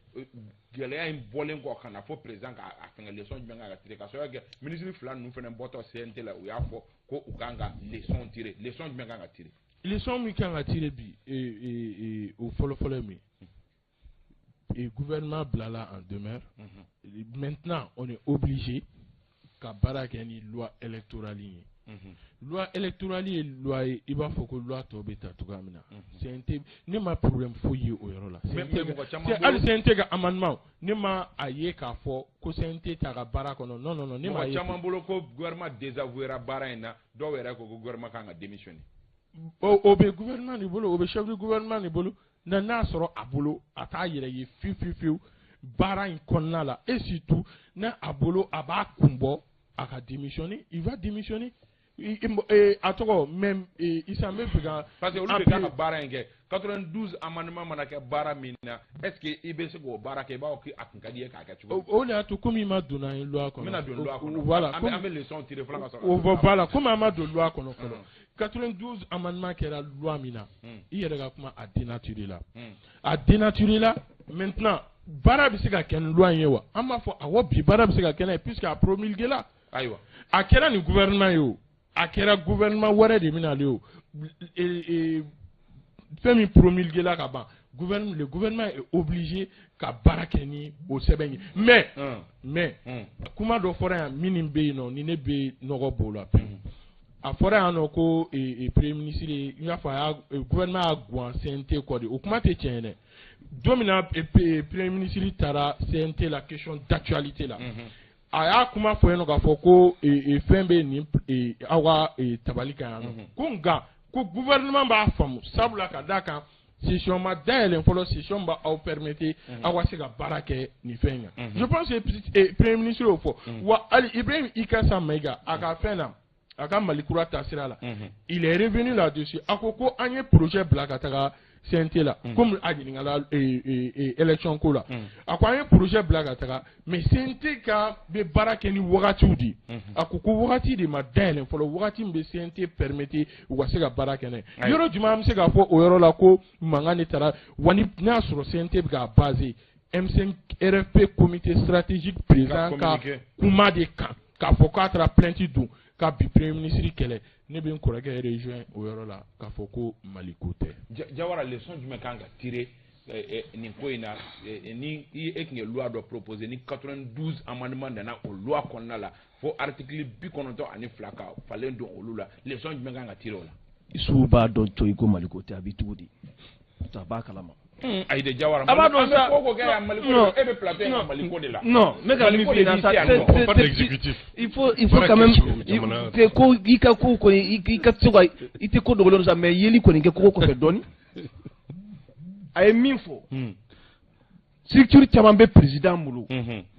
gɛlɛya in bɔlen kɔ ka na fɔ président ka a fɛngɛ, leçon jumɛn kan ka tirer ka sababu kɛ ministre fila ninnu fana bɔtɔ CNT la, u y'a fɔ ko u kan ka leçon tirer? Leçon jumɛn kan ka tirer? Leçon min kan ka tirer bi, o fɔlɔ-fɔlɔ ye min ye, gouvernement bilala en demeure. Maintenant, on est obligé ka baara kɛ ni loi électorale ye. Loi électorale ye loi ye, i b'a fɔ ko loi tɔw bɛ ta cogoya min na. CNT, ne ma problème foyi ye o yɔrɔ la. Hali CNT ka amendement, ne ma a ye k'a fɔ ko CNT t'a ka baara kɔnɔ. Non, non, non, ne m'a ye. Mɔgɔ caman bolo ko gouvernement désavouera baara in na, dɔw yɛrɛ ko ko gouvernement kan ka démissionner. O bɛ gouvernement de bolo, o bɛ chef du gouvernement de bolo. N'a sɔrɔ a bolo, a t'a yɛrɛ ye fiyewu fiyewu fiyewu baara in kɔnɔna la, et surtout n'a a bolo a b'a kun bɔ, a ka démissionner, il va démissionner. A tɔgɔ même Isa, n bɛ fɛ ka. Parce que olu de kan ka baara in kɛ. 92 amendement mana kɛ baara min na, est ce que i bɛ se k'o baara kɛ? I b'a fɔ k'a kun ka di i ye k'a kɛ cogo min. O de y'a to komi i ma don n'an ye loi kɔnɔ. N bɛna don loi kɔnɔ. Voilà. An bɛ leçon tirer fɔlɔ ka sɔrɔ. Voilà, komi an ma don loi kɔnɔ fɔlɔ. 92 amendement kɛra loi min na, i yɛrɛ ka kuma, a dénaturé la. A dénaturé la. Maintenant, baara bɛ se ka kɛ ni loi in ye wa? An b'a fɔ awɔ, bi baara bɛ se ka kɛ n'a ye puisque a promulgué la. Ayiwa. A kɛra nin gouvernement ye o, a kɛra gouvernement wɛrɛ de bɛna ale o, fɛn min promulgué la ka ban, le gouvernement est obligé ka baara kɛ ni o sɛbɛn ye. Mais kuma dɔ fɔra yan minnu bɛ yen nɔ, ni ne bɛ nɔgɔ b'o la pewu. A fɔra yan nɔ ko premier ministre ye, i n'a fɔ a y'a gouvernement y'a guwan CNT kɔ de, o kuma tɛ tiɲɛ ye dɛ. Don min na premier ministre taara CNT la, question d'actualité la, a y'a kuma fɔ yen nɔ k'a fɔ ko fɛn bɛ nin aw ka tabali kan yan nɔ, ko nka ko gouvernement b'a faamu, sabula ka d'a kan session ma dayɛlɛ fɔlɔ, session b'aw permettre aw ka se ka baara kɛ nin fɛn in kan. Je pense que premier ministre y'o fɔ wa. Hali Ibrahim Ikasa Mayiga, a ka fɛn na, a ka Mali kura taasira la, il est revenu là-dessus. A ko ko an ye projet bila ka taga CNT la, komi a ɲininkala élection ko la, a ko an ye projet bila ka taga, mais CNT ka bɛ baara kɛ ni wagatiw de ye. A ko ko wagati de ma dayɛlɛ fɔlɔ, wagati min bɛ CNT permettre u ka se ka baara kɛ n'a ye. Yɔrɔ jumɛn an bɛ se k'a fɔ o yɔrɔ la ko mankan de taara wa? Ni n'a y'a sɔrɔ CNT bɛ k'a baser M5 RFP comité stratégique président ka kuma de kan, k'a fɔ k'a taara plainte don ka bi premier ministre kɛlɛ, ne bɛ n kɔrɔkɛ rejoint o yɔrɔ la k'a fɔ ko Mali ko tɛ. Jawara, leçon jumɛn kan ka tirer nin ko in na? Ni e tun ye loi dɔ proposer, ni 92 amendement nana o loi kɔnɔna la, fo article 92 ka falen don olu la, leçon jumɛn kan ka tirer o la? Isufu b'a dɔn coyi ko Mali ko tɛ, a b'i tugu di, a b'a kalama. Ayi de, Jawara, a b'a dɔn sa. Ko ko kɛ yan, Mali ko, e bɛ plateau in kan Mali ko de la. Non, n bɛ ka min f'i ɲɛna sa, il faut quand même ko i ka ko kɔni, i ka se ka i tɛ ko dogolen sa, mais yeli kɔni kɛ kogo kɔfɛ dɔɔni. A ye min fɔ, structure caman bɛ président bolo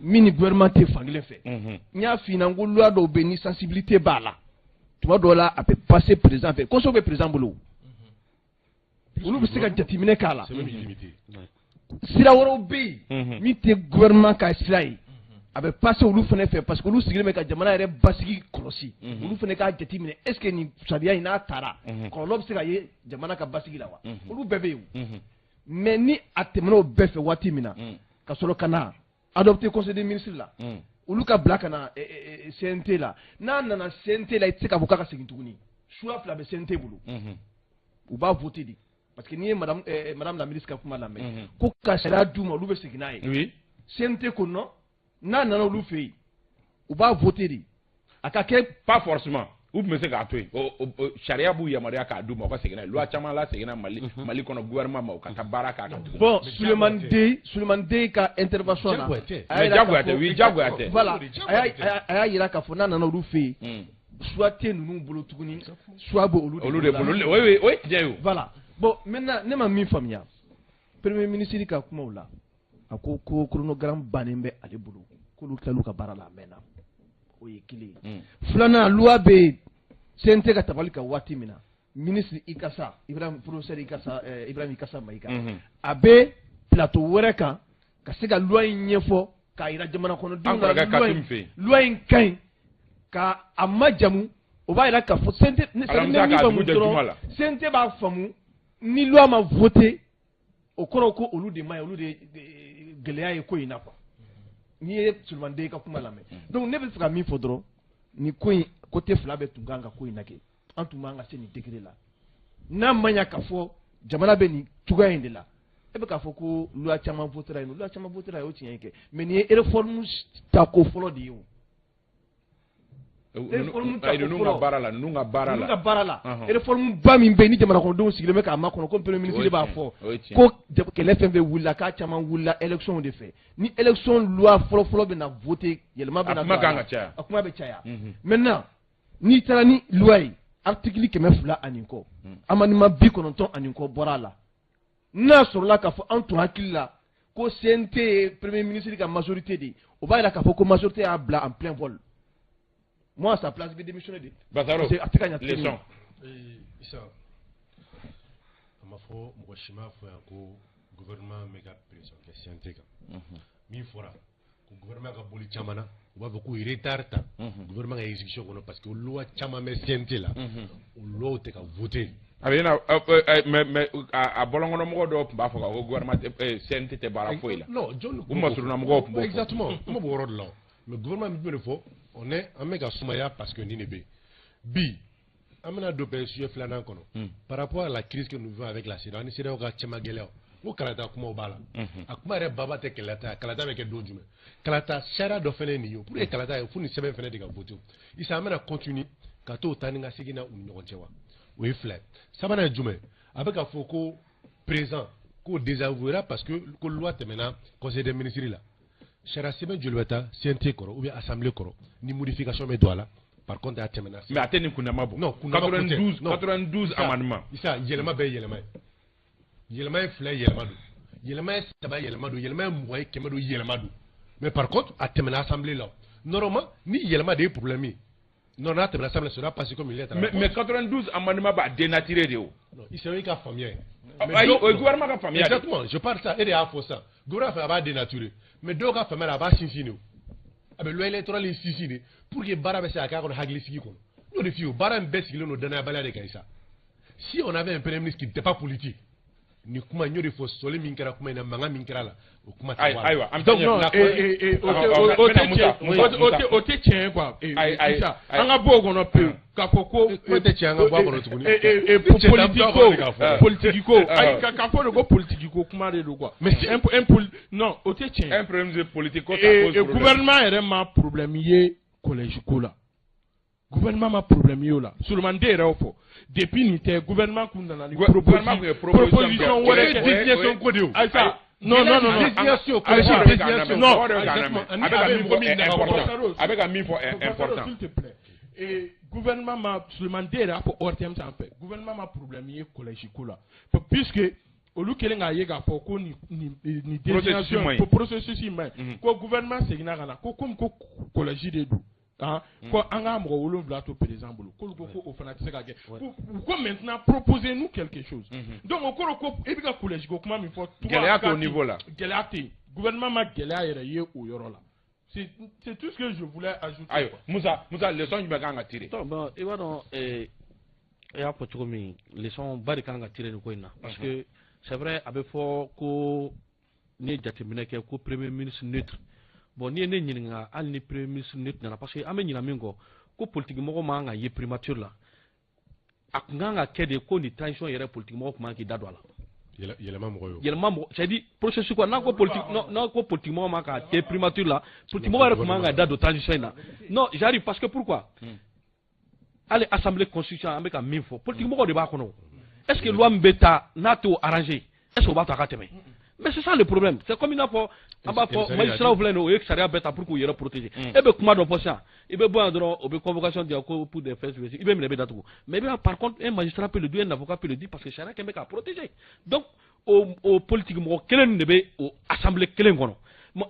min ni gouvernement tɛ fankelen fɛ. N y'a f'i ɲɛna ko loi dɔw bɛ yen, ni sensibilité b'a la, tuma dɔw la a bɛ passer président fɛ. Conseil bɛ président bolo, olu bɛ se ka jateminɛ k'a la. Sira wɛrɛw bɛ yen min tɛ gouvernement ka sira ye, a bɛ passer olu fana fɛ, parce que olu sigilen bɛ ka jamana yɛrɛ basigi kɔlɔsi. Olu fana k'a jateminɛ, est ce que nin sariya in n'a taara, kɔlɔlɔ bɛ se ka ye jamana ka basigi la wa? Olu bɛɛ bɛ yen. Mais ni a tɛmɛna o bɛɛ fɛ waati min na, ka sɔrɔ ka na adopté conseil des ministres la, olu ka bila ka na CNT la. N'a nana CNT la, i tɛ se k'a fɔ k'a ka segin tuguni. Choix fila bɛ CNT bolo, u b'a voter de, parce que n'i ye madame la ministre ka kuma lamɛn, ko ka sariya d'u ma, olu bɛ segin n'a ye. CNT ko non, n'a nana olu fɛ yen, u b'a voter de, a ka kɛ. Pas forcément, u tun bɛ se k'a to yen, sariya b'u yamaruya k'a d'u ma u ka segin n'a ye. Loi caman la seginna Mali kɔnɔ gouvernement ma, u ka taa baara k'a kan tuguni. Bon, Souleymane Dey ka intervention na. Mais diyagoya tɛ, oui, diyagoya tɛ. Voilà, a y'a jira k'a fɔ n'a nana olu fɛ yen, choix tɛ ninnu bolo tuguni, choix bɛ olu de bolo. Oui oui, o ye tiɲɛ ye o. Voilà. Bon, maintenant, ne ma min faamuya premier ministre ka kumaw la, a ko ko chronogramme bannen bɛ ale bolo, k'olu tilal'u ka baara la a mɛnna. O ye kelen ye. Filanan, loi bɛ yen CNT ka tabali kan waati min na, ministre Ikasa Ibrahim, professeur Ikasa Ibrahim Ikasa Mayiga, a bɛ plateau wɛrɛ kan ka se ka loi in ɲɛfɔ k'a jira jamana kɔnɔdenw na, loi in ka ɲi ka a majamu. O b'a jira k'a fɔ CNT, ne min faamu dɔrɔn, CNT b'a faamu ni loi ma voté, o kɔrɔ ko olu de ma ɲi, olu de gɛlɛya ye ko in na quoi. N'i ye Souleymane Dey ka kuma lamɛn, donc ne bɛ fɛ ka min fɔ dɔrɔn, nin ko in côté fila bɛɛ tun kan ka ko in lajɛ. An tun man ka se nin degré la. N'a ma ɲa k'a fɔ jamana bɛ nin cogoya in de la, e bɛ k'a fɔ ko loi caman votera yen, loi caman votera yen, o tiɲɛ ye kɛ, mais nin ye réforme tako fɔlɔ de ye o. Réforme tako ninnu ka baara la, ninnu ka baara la, ninnu ka baara la, réforme ba min bɛ yen ni jamana kɔnɔdenw sigilen bɛ k'a makɔnɔ, ko premier ministre b'a fɔ ko kɛlɛ fɛn fɛn wulila, k'a caman wulila élection de fɛ. Ni élection loi fɔlɔ-fɔlɔ bɛ na voter, yɛlɛma bɛ na, a kuma kan ka caya, a kuma bɛ caya. Maintenant n'i taara ni loi ye, article 200 ani kɔ, amendement 90 ani kɔ bɔra a la. N'a sɔrɔla k'a fɔ an tun hakili la ko CNT ye premier ministre ka majorité de ye, o b'a yira k'a fɔ ko majorité y'a bila en plein vol. Moi, à sa place, je vais démissionner de. Bazaro, a tɛ ka ɲa tuguni. Leçon. Issa, a ma fɔ mɔgɔ si m'a fɔ yan ko gouvernement bɛ ka pression kɛ CNT kan. Min fɔra ko gouvernement ka boli caman na, u b'a fɔ ko retard ta gouvernement ka exécution kɔnɔ, parce que loi caman bɛ CNT la, o loi tɛ ka voter. A bɛ na, mais a bɔlɔnkɔnɔmɔgɔ dɔw tun b'a fɔ ko gouvernement tɛ, CNT tɛ baara foyi la. Non, jɔn u masurunna mɔgɔw tun b'o fɔ. Exactement, kuma b'o yɔrɔ de la o. Mais gouvernement min bɛ de fɔ, on est an bɛ ka sumaya parce que nin de bɛ yen. Bi an bɛna don bɛn sujet filanan kɔnɔ par rapport à la crise que nous vivons avec la CEDEAO, ani CEDEAO ka cɛma gɛlɛyaw. Ko kalata kumaw b'a la. A kuma yɛrɛ baba tɛ kɛlɛta ye, kalata bɛ kɛ don jumɛn? Kalata sariya dɔ fɛnɛ ye nin ye, pour que kalata ye, fo nin sɛbɛn fɛnɛ de ka voter. Isa, an bɛna continuer ka t'o taa ni ka segin na u ni ɲɔgɔn cɛ wa? O ye fila ye. Sabanan ye jumɛn? A bɛ ka fɔ ko président k'o désavouera parce que ko loi tɛmɛna conseil des ministres la. Sariya sɛbɛn joli bɛ taa CNT kɔrɔ ou bien assemblée kɔrɔ ni modification bɛ don a la? Par contre a tɛmɛna. Mais a tɛ nin kunnama bɔ. Non, kunnama ko tɛ. 92 amendement. Isa, yɛlɛma bɛɛ ye yɛlɛma ye. Yɛlɛma ye fila ye, yɛlɛma don. Yɛlɛma ye saba ye, yɛlɛma don. Yɛlɛma ye 20 ye, 100 don, yɛlɛma don. Mais par contre a tɛmɛna assemblée la. Normalement ni yɛlɛma de ye problème ye, non, n'a tɛmɛna assemblée, sera passé comme il est. Mais 92 amendement b'a dénaturer de o. Non, Isa, i ka faamuya ye. Ayi, o ye gouvernement ka faamuya de. Exactement, je parle ça, e de y'a fɔ sisan. Gouvernement fɛ, a b'a dénaturer. Mais dɔw ka faamuya la, a b'a sinsin de o. A bɛ loi électorale in sinsin de pour que baara bɛ se ka k'a kɔnɔ hakilisigi kɔnɔ. N y'o de f'i ye o, baara in bɛɛ sigilen don danayabaliya de kan, Isa. Si on avait un premier ministre qui n'était pas politique, ni kuma n y'o de fɔ, sɔli min kɛra kuma in na, mankan min kɛra la, o kuma tɛ bɔ a la. Ayiwa, an bɛ Donc non, o tɛ tiɲɛ ye quoi. Isa, an ka bɔ o kɔnɔ pewu k'a fɔ ko kuma tɛ tiɲɛ, an ka bɔ a kɔnɔ tuguni. Politique ko, ayi, k'a fɔ de ko politique ko kuma de don quoi. Mais un non, o tɛ tiɲɛ. Un premier ministre politique ko ça pose problème. Gouvernement yɛrɛ ma problème ye collège ko la. Gouvernement ma problème ye o la. Souleymane Den yɛrɛ y'o fɔ. Depuis nin tɛ, gouvernement kun nana ni proposition wɛrɛ kɛ. Désignation ko de o. Ayisa, non non non. Désignation, collège désignation. Non, a bɛ ka min fɔ important. A bɛ ka min fɔ important. S'il te plaît. Et gouvernement ma, Souleymane Den yɛrɛ y'a fɔ ORTM sanfɛ, gouvernement ma problème ye collège ko la. Puisque olu kɛlen k'a ye k'a fɔ ko nin désignation processus in man ɲi, ko gouvernement seginna ka na ko komi ko collège de don. Ko an ka mɔgɔ 7 to président bolo, k'olu ko ko o fana tɛ se ka kɛ, ko maintenant proposez-nous quelque chose. Donc o kɔrɔ ko e bɛ ka collège ko kuma min fɔ, gɛlɛya t'o niveau la, gɛlɛya tɛ yen, gouvernement ma gɛlɛya yɛrɛ ye o yɔrɔ la. C'est tout ce que je voulais ajouter. Ayiwa, Musa, leçon jumɛn kan ka tirer? Bon, i b'a dɔn, e y'a fɔ cogo min, leçon ba de kan ka tirer nin ko in na, parce que c'est vrai, a bɛ fɔ ko n'i ye jateminɛ kɛ ko premier ministre neutre. Bon, n'i ye ne ɲininka, hali ni premier ministre neutre nana, parce que an bɛ ɲina min kɔ, ko politique mɔgɔ man kan ka ye primature la. A kun kan ka kɛ de ko nin transition yɛrɛ, politique mɔgɔ kun man k'i da don a la. Yɛlɛma mɔgɔ ye o. Yɛlɛma mɔgɔ, c'est à dire processus quoi. N'a ko politique, n'a ko politique mɔgɔ man ka kɛ primature la, politique mɔgɔ yɛrɛ kun man ka da don transition in na. Non, j'arrive, parce que pourquoi? Hali assemblée constitution, an bɛ ka min fɔ, politique mɔgɔw de b'a kɔnɔ. Est-ce que loi min bɛ ta n'a t'o arranger, est-ce que o b'a to a ka tɛmɛ? Mais c'est ça le problème. C'est comme i n'a fɔ an b'a fɔ magistrat filɛ nin ye, o ye sariya bɛɛ ta pour k'u yɛrɛ protéger. E bɛ kuma dɔ fɔ sisan, i bɛ bɔ yan dɔrɔn, o bɛ convocation di yan ko pour des faits spécifiques, i bɛ minɛ, i bɛ datugu. Mais i bɛ par contre un magistrat peut le dire, un avocat peut le dire, parce que sariya kɛn bɛ k'a protéger. Donc o politique mɔgɔ kelen de bɛ o assemblée kelen kɔnɔ.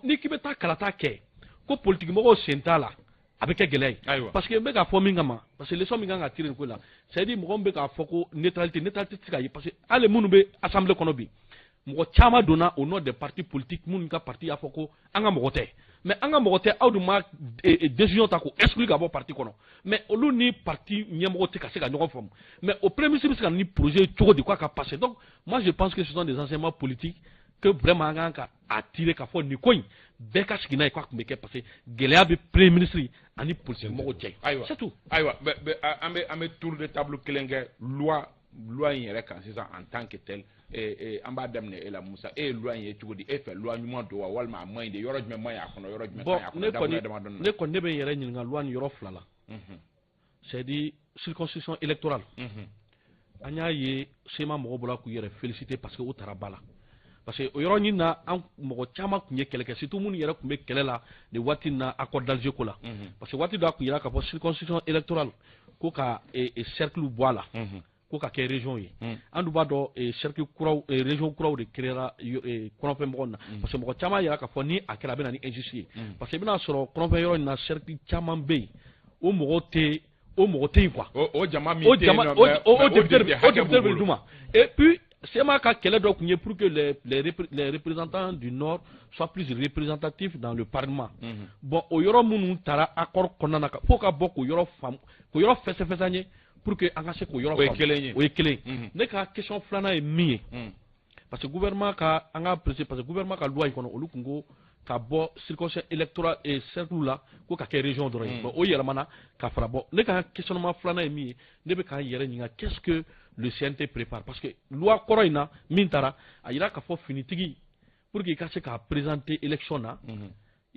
N'i k'i bɛ taa kalata kɛ ko politique mɔgɔw sen t'a la, a bɛ kɛ gɛlɛya ye. Parce que n bɛ k'a fɔ min kama, parce que leçon min kan ka tirer nin ko la, c'est à dire mɔgɔ min bɛ k'a fɔ ko neutralité tɛ se ka ye, parce que hali minnu bɛ assemblée kɔnɔ bi, mɔgɔ caman donna au nom des partis politiques minnu ka parti y'a fɔ ko an ka mɔgɔ tɛ, mais an ka mɔgɔ tɛ, aw dun ma décision ta k'o exclure ka bɔ parti kɔnɔ, mais olu ni parti ɲɛmɔgɔ tɛ ka se ka ɲɔgɔn faamu. Mais o premier ministre bɛ se ka na ni projet cogo di k'a ka passer? Donc moi je pense que ce sont des enseignements politiques que vraiment an kan ka a tirer k'a fɔ nin ko in bɛɛ ka sigi n'a ye k'a tun bɛ kɛ, parce que gɛlɛya bɛ premier ministre ani politique mɔgɔw cɛ. Ayiwa, c'est tout. Ayiwa, an bɛ tour de table kelen kɛ loi loi in yɛrɛ kan sisan en tant que tel. An b'a daminɛ e la, Musa. E ye loi in ye cogo di? E fɛ, loi ɲuman don wa, walima a man ɲi de? Yɔrɔ jumɛn man ɲi a kɔnɔ, yɔrɔ jumɛn ka ɲi a kɔnɔ? Dakuruɲɛ damadɔni na. Ne kɔni, ne bɛ n yɛrɛ ɲininka loi nin yɔrɔ fila la, c'est à dire circonscription électorale. An y'a ye, CMA mɔgɔw bɔra k'u yɛrɛ féliciter parce que o taara ba la, parce que o yɔrɔnin na, an mɔgɔ caman tun ye kɛlɛ kɛ, surtout minnu yɛrɛ tun bɛ kɛlɛ la nin waati in na, accord d'Alger ko la, parce que waati dɔ a tun yira k'a fɔ circonscription électorale ko ka cercle bɔ a la, ko ka kɛ région ye. An dun b'a dɔn, cercle kuraw, région kuraw de créera kɔrɔnfɛ mɔgɔw na, parce que mɔgɔ caman yira k'a fɔ ni a kɛra, a bɛ na ni injustice ye, parce que i bɛna sɔrɔ kɔrɔnfɛ yɔrɔ in na, cercle caman bɛ yen, o mɔgɔw tɛ, o mɔgɔ tɛ yen quoi. O jama min o tɛ yen jama nɔ, o mais o mais député député o hakɛ député b'u bɛ bolo. d'u ma. Et puis CMA ka kɛlɛ dɔ tun ye pour que les représentants du Nord soient plus représentatifs dans le Parlement. Bon, o yɔrɔ minnu taara accord kɔnɔna na, fo ka bɔ k'o yɔrɔ faamu, k'o yɔrɔ fɛsɛfɛsɛ an ye pour que an ka se k'o yɔrɔ O ye faamu. kelen ye. O ye kelen ye. Ne ka question filanan ye min ye, parce que gouvernement ka, an ka préciser, parce que gouvernement ka loi in kɔnɔ, olu tun ko ka bɔ circonscription électorale et cercle la, ko ka kɛ région dɔrɔn ye. Bon, o yɛlɛmana ka fara. Bɔ, ne ka questionnement filanan ye min ye, ne bɛ k'an yɛrɛ ɲininka: qu'est-ce que le CNT prépare? Parce que loi kɔrɔ in na min taara, a yira k'a fɔ finitigi, pour que i ka se k'a présenter élection na,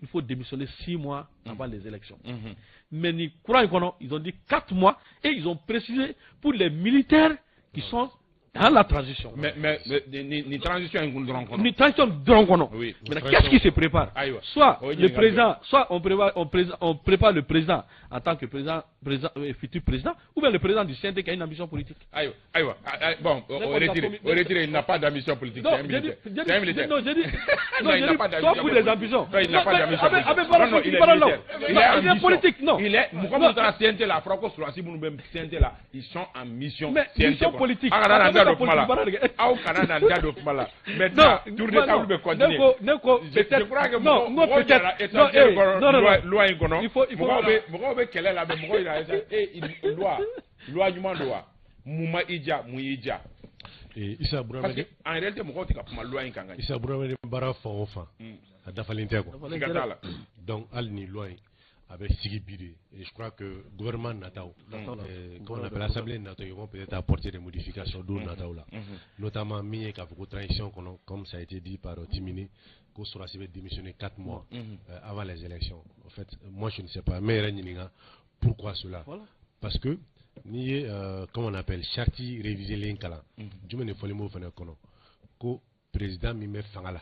il faut démissionner 6 mois avant les élections. Mais ni kura in kɔnɔ, ils ont dit 4 mois et ils ont précisé pour les militaires qui sont dans la transition. Mais ni transition in kun dɔrɔn kɔnɔ. Ni transition dɔrɔn kɔnɔ. Maintenant, qu'est-ce qui se prépare? Ayiwa. Soit O ye le ɲininkali. président, soit on prévoit, on, président, on prépare le président en tant que président, président, futur président, ou bien le président du CNT qui a une ambition politique. Ayiwa, ayiwa. Ah, ah, bon, Ne au kɔni ka retiré, au retiré, il n'a pas d'ambition politique. Non, C'est un j'ai militaire. dit, j'ai C'est un dit, militaire. non, j'ai dit, Non, non, il j'ai n'a dit, pas soit d'ambition pour des politique. ambitions. Non, il n'a pas Mais, d'ambition avec, politique. avec baara Non, non, il est baara la. militaire. Il Non, est en il est mission. politique, non. Il est, mɔgɔ Non. minnu taara CNT la, a fɔra ko sɔrɔdasi minnu bɛ CNT la, ils sont en mission. Mais CNT mission kɔnɔ. politique. Aw kana na n da don A bɛ kuma la. ka politique baara de kɛ. Aw kana na n da don kuma la. Maintenant, Non, tour de non, table bɛ continuer. Ne ko, Je peut-être, crois que non, mɔgɔw n ko mɔgɔw peut-être, ɲinɛna non, essentiel eh, kɔrɔ non, non, loi non. loi in kɔnɔ. Il faut, Mɔgɔw bɛ kɛlɛ la, mais mɔgɔw yɛrɛ loi ɲuman don wa? Mun ma i diya, mun y'i diya? Issa Parce Burama que en réalité, mɔgɔw tɛ ka kuma loi in kan ka ɲɛ. Issa Burama, baara fan o fan, a dafalen tɛ quoi. Siga t'a la. Donc hali ni loi in a bɛ sigi bi de, et je crois que gouvernement nataw, comment on appelle, assemblée nataw, ils vont peut-être apporter des modifications don nataw la, notamment min ye k'a fɔ ko transition kɔnɔ, comme ça a été dit par Timini, ko sɔrɔdasi bɛ démissionner 4 mois avant les élections. En fait, moi je ne sais pas, mais yɛrɛ ɲininka pourquoi cela. Parce que n'i ye comment on appelle, charte révisée len kalan, jumɛn de fɔlen b'o fana kɔnɔ? Ko président min bɛ fanga la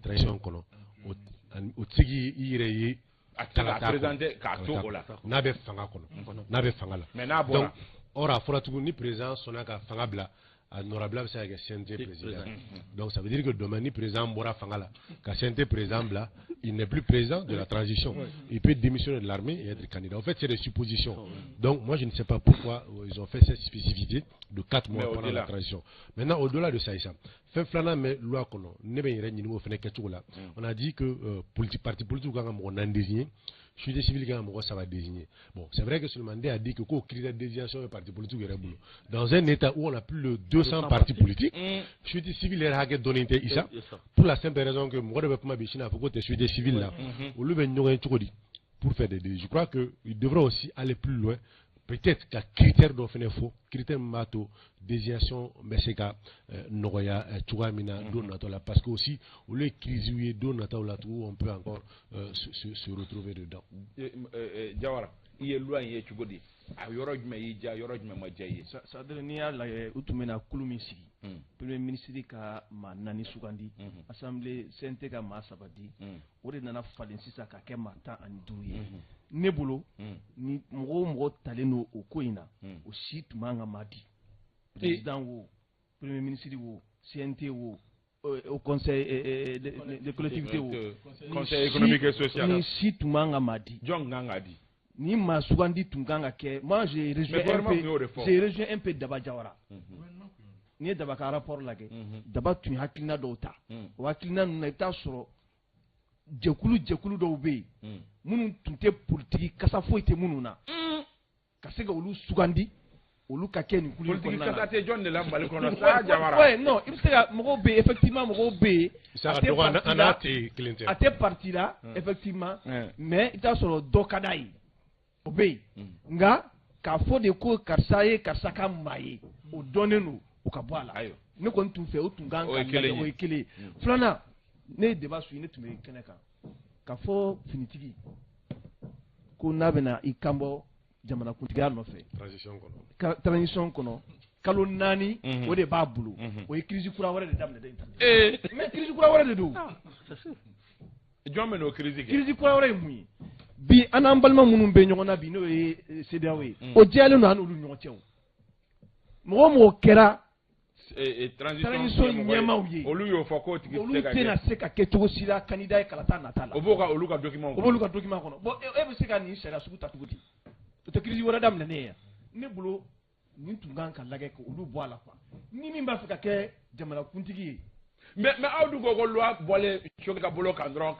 transition kɔnɔ, o tɛ se k'i yɛrɛ ye A tɛ se k'a présenter k'a to o la. N'a bɛ fanga kɔnɔ, n'a bɛ fanga la. Mais n'a bɔra. Donc or a fɔra tuguni, ni président sɔnna ka fanga bila, a nɔrabila bɛ se ka kɛ CNT président. Donc ça veut dire que demain, ni président bɔra fanga la ka CNT président bila, il n'est plus président de la transition, il peut démissionner de l'armée et être candidat. En fait, c'est des suppositions. Donc moi je ne sais pas pourquoi ils ont fait cette spécificité de 4 mois Mais pendant au-delà. La transition. Maintenant, au-delà de ça, Issa, fɛn filanan bɛ loi kɔnɔ, ne bɛ n yɛrɛ ɲininka o fɛnɛ kɛcogo la. On a dit que politique, parti politique kan ka mɔgɔ naani désigner, société civile kan ka mɔgɔ saba désigner. Bon, c'est vrai que Souleymane a dit que ko critère de désignation ye parti politique yɛrɛ bolo. Dans un état où on a plus de 200 partis politiques, société civile yɛrɛ hakɛ dɔnnen tɛ, Issa, pour la simple raison que mɔgɔ dɔ bɛ kuma bi sini, a fɔ ko tɛ société civile la, olu bɛ ɲɔgɔn ye cogo di pour faire des décisions? Je crois que il devrait aussi aller plus loin, peut-être ka critère dɔ fɛnɛ fɔ, critère min b'a to désignation bɛ se ka nɔgɔya cogoya min na don natɔ la, parce que aussi olu ye crise ye don nataw la tugun, on peut encore se retrouver dedans. Jawara, i ye loi in ye cogo di? A yɔrɔ jumɛn y'i diya, yɔrɔ jumɛn ma diya i ye? C'est à dire n'i y'a lajɛ, u tun bɛna kulu min sigi, premier ministre ka maa naani sugandi, assemblée CNT ka maa saba di, o de nana falen sisan ka kɛ maa 15 ye. Ne bolo, ni mɔgɔ o mɔgɔ talen don o ko in na, o si tun man ka maa di, président wo, premier ministre wo, CNT wo, au conseil de collectivité wo. Conseil économique et social. Ni si tun man ka maa di. Jɔn kan k'a di? Ni maa sugandi tun kan ka kɛ, moi j'ai rejoint Mais un gouvernement tun y'o de peu, fɔ. J'ai rejoint un peu Daba Jawara. N'i ye Daba ka rapport lajɛ, Daba tun ye hakilina dɔw ta. O hakilina ninnu na, i bɛ taa sɔrɔ jɛkulu dɔw bɛ yen minnu tun tɛ politiki kasa foyi tɛ minnu na, ka se ka olu sugandi, olu ka kɛ nin kulu in Politique kɔnɔna na. kasa tɛ jɔn de la Mali kɔnɔ sa, Jawara? Ouais, non, i bɛ se ka mɔgɔw bɛ yen, effectivement mɔgɔw bɛ yen. Issa A ka tɛ dɔgɔ parti an la. n'a tɛ kelen tɛ. A tɛ parti la effectivement, mais i bɛ taa sɔrɔ dɔ ka d'a ye, o bɛ yen. Nka K'a fɔ de ko karisa ye karisa ka maa ye, o dɔnnen don, o ka bɔ a la. Ne kɔni tun fɛ o tun kan ka lajɛ, o ye kelen ye. Filanan, ne ye débat suivi, ne tun bɛ kɛnɛ kan k'a fɔ finitigi ko n'a bɛna i kanbɔ jamanakuntigiya nɔfɛ transition kɔnɔ kalo 4, o de b'a bolo. O ye crise kura wɛrɛ de daminɛ dɛ. Mais crise kura wɛrɛ de don. Jɔn bɛ n'o crise kɛ? Crise kura wɛrɛ ye mun ye? Bi an n'an balima minnu bɛ ɲɔgɔn na bi, n'o ye CEDEAO ye, o jɛyalen don an n'olu ɲɔgɔn cɛ. O mɔgɔ o mɔgɔ kɛra transition ɲɛmaaw ye, olu y'o fɔ k'o tigi tɛ se ka kɛ, olu tɛna se ka kɛ cogo si la candidat ye kalata nata la. O b'o ka olu ka document kɔnɔ. O b'olu ka document kɔnɔ. Bon, e bɛ se ka nin sariya sugu ta cogo di? O tɛ crise wɛrɛ daminɛ ne ye yan. Ne bolo nin tun kan ka lajɛ k'olu bɔ a la quoi. Ni min b'a fɛ ka kɛ jamanakuntigi ye. Mais aw dun ko ko loi bɔlen Choguel ka bolo kan dɔrɔn,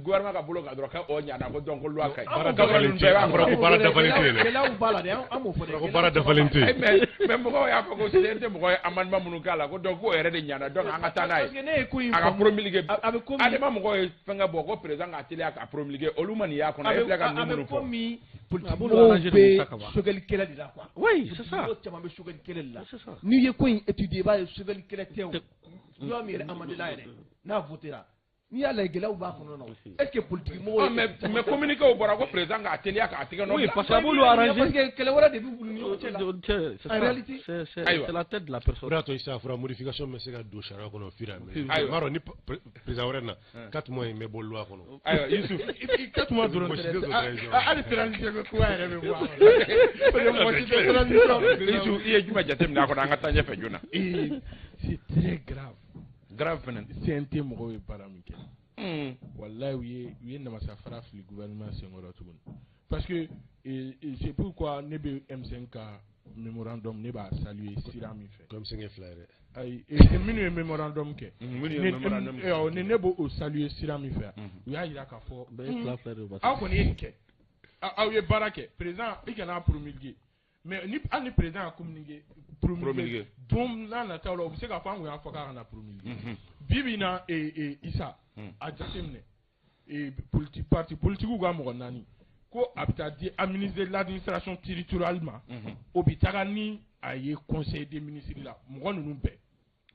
gouvernement ka bolo kan dɔrɔn, k'o ɲana, ko donc ko loi ka ɲi. Baara dafalen tɛ yen. A fɔra ko baara dafalen tɛ yen dɛ. Gɛlɛyaw b'a la dɛ, an b'o fɔ dɛ. Ko baara dafalen tɛ yen. Mais mɔgɔw y'a fɔ ko CNT mɔgɔw ye amendement minnu k'a la, ko donc k'o yɛrɛ de ɲana, donc an ka taa n'a ye. Parce que ne ye ko in a ka promulguer. A bɛ komi Adama mɔgɔw ye fɛnkɛ bɔ ko président k'a teliya k'a promulguer, olu ma nin y'a kɔnɔ, e filɛ ka ninnu minnu fɔ. A bɛ komi politique mɔgɔw bɛ Choguel kɛlɛ de la quoi. Oui, c'est ça. Mɔgɔw caman bɛ Choguel kɛlɛ de la. N'i ye ko in étudier, i b'a ye Choguel kɛlɛ tɛ o. Loi min yɛrɛ amendé la yɛrɛ, n'a voté la, n'i y'a lajɛ gɛlɛyaw b'a kɔnɔ na. Est-ce que politique mɔgɔw. Mais communiqué bɔra ko président k'a teliya k'a tigɛ nɔ. Oui, parce que a b'olu arranger. Parce que kɛlɛ wɛrɛ de b'u ni ɲɔgɔn cɛ la. En réalité, c'est la tête de la personne. O de y'a to Isa, a fɔra modification bɛ se ka don sariya kɔnɔ au fur et à mesure. Ayiwa, n b'a dɔn ni président wɛrɛ na, 4 mois in bɛ bɔ loi kɔnɔ. Ayiwa Yusuf, 4 mois dɔrɔn tɛ, hali transition ko kuma yɛrɛ bɛ bɔ a kɔnɔ. Parce que mɔgɔ si tɛ transition. Yusuf, i ye jumɛn jateminɛ a kɔnɔ? An ka taa ɲɛfɛ joona. C'est très grave. Grave fɛnɛ. CNT mɔgɔw ye baara min kɛ, walayi, u ye namasa fara fili gouvernement senkɔrɔ tuguni. Parce que c'est pourquoi ne bɛ M5 ka mémorandum, ne b'a saluer sira min fɛ. M5 ye fila ye dɛ. Ayi, minnu ye mémorandum kɛ, ne b'o saluer sira min fɛ, u y'a jira k'a fɔ aw kɔni ye nin kɛ, aw ye baara kɛ, président i kana promulguer. Mais ni hali ni président a communiqué, promulgué, don n'a nataw la, u bɛ se k'a fɔ an kun y'a fɔ k'a kana promulguer. Bi bi in na, Isa, a jateminɛ, politique parti politigiw ka mɔgɔ 4 ko a bɛ taa di a ministre de l'administration territoriale ma, o bɛ taga ni a ye conseil des ministres la. Mɔgɔ ninnu bɛɛ,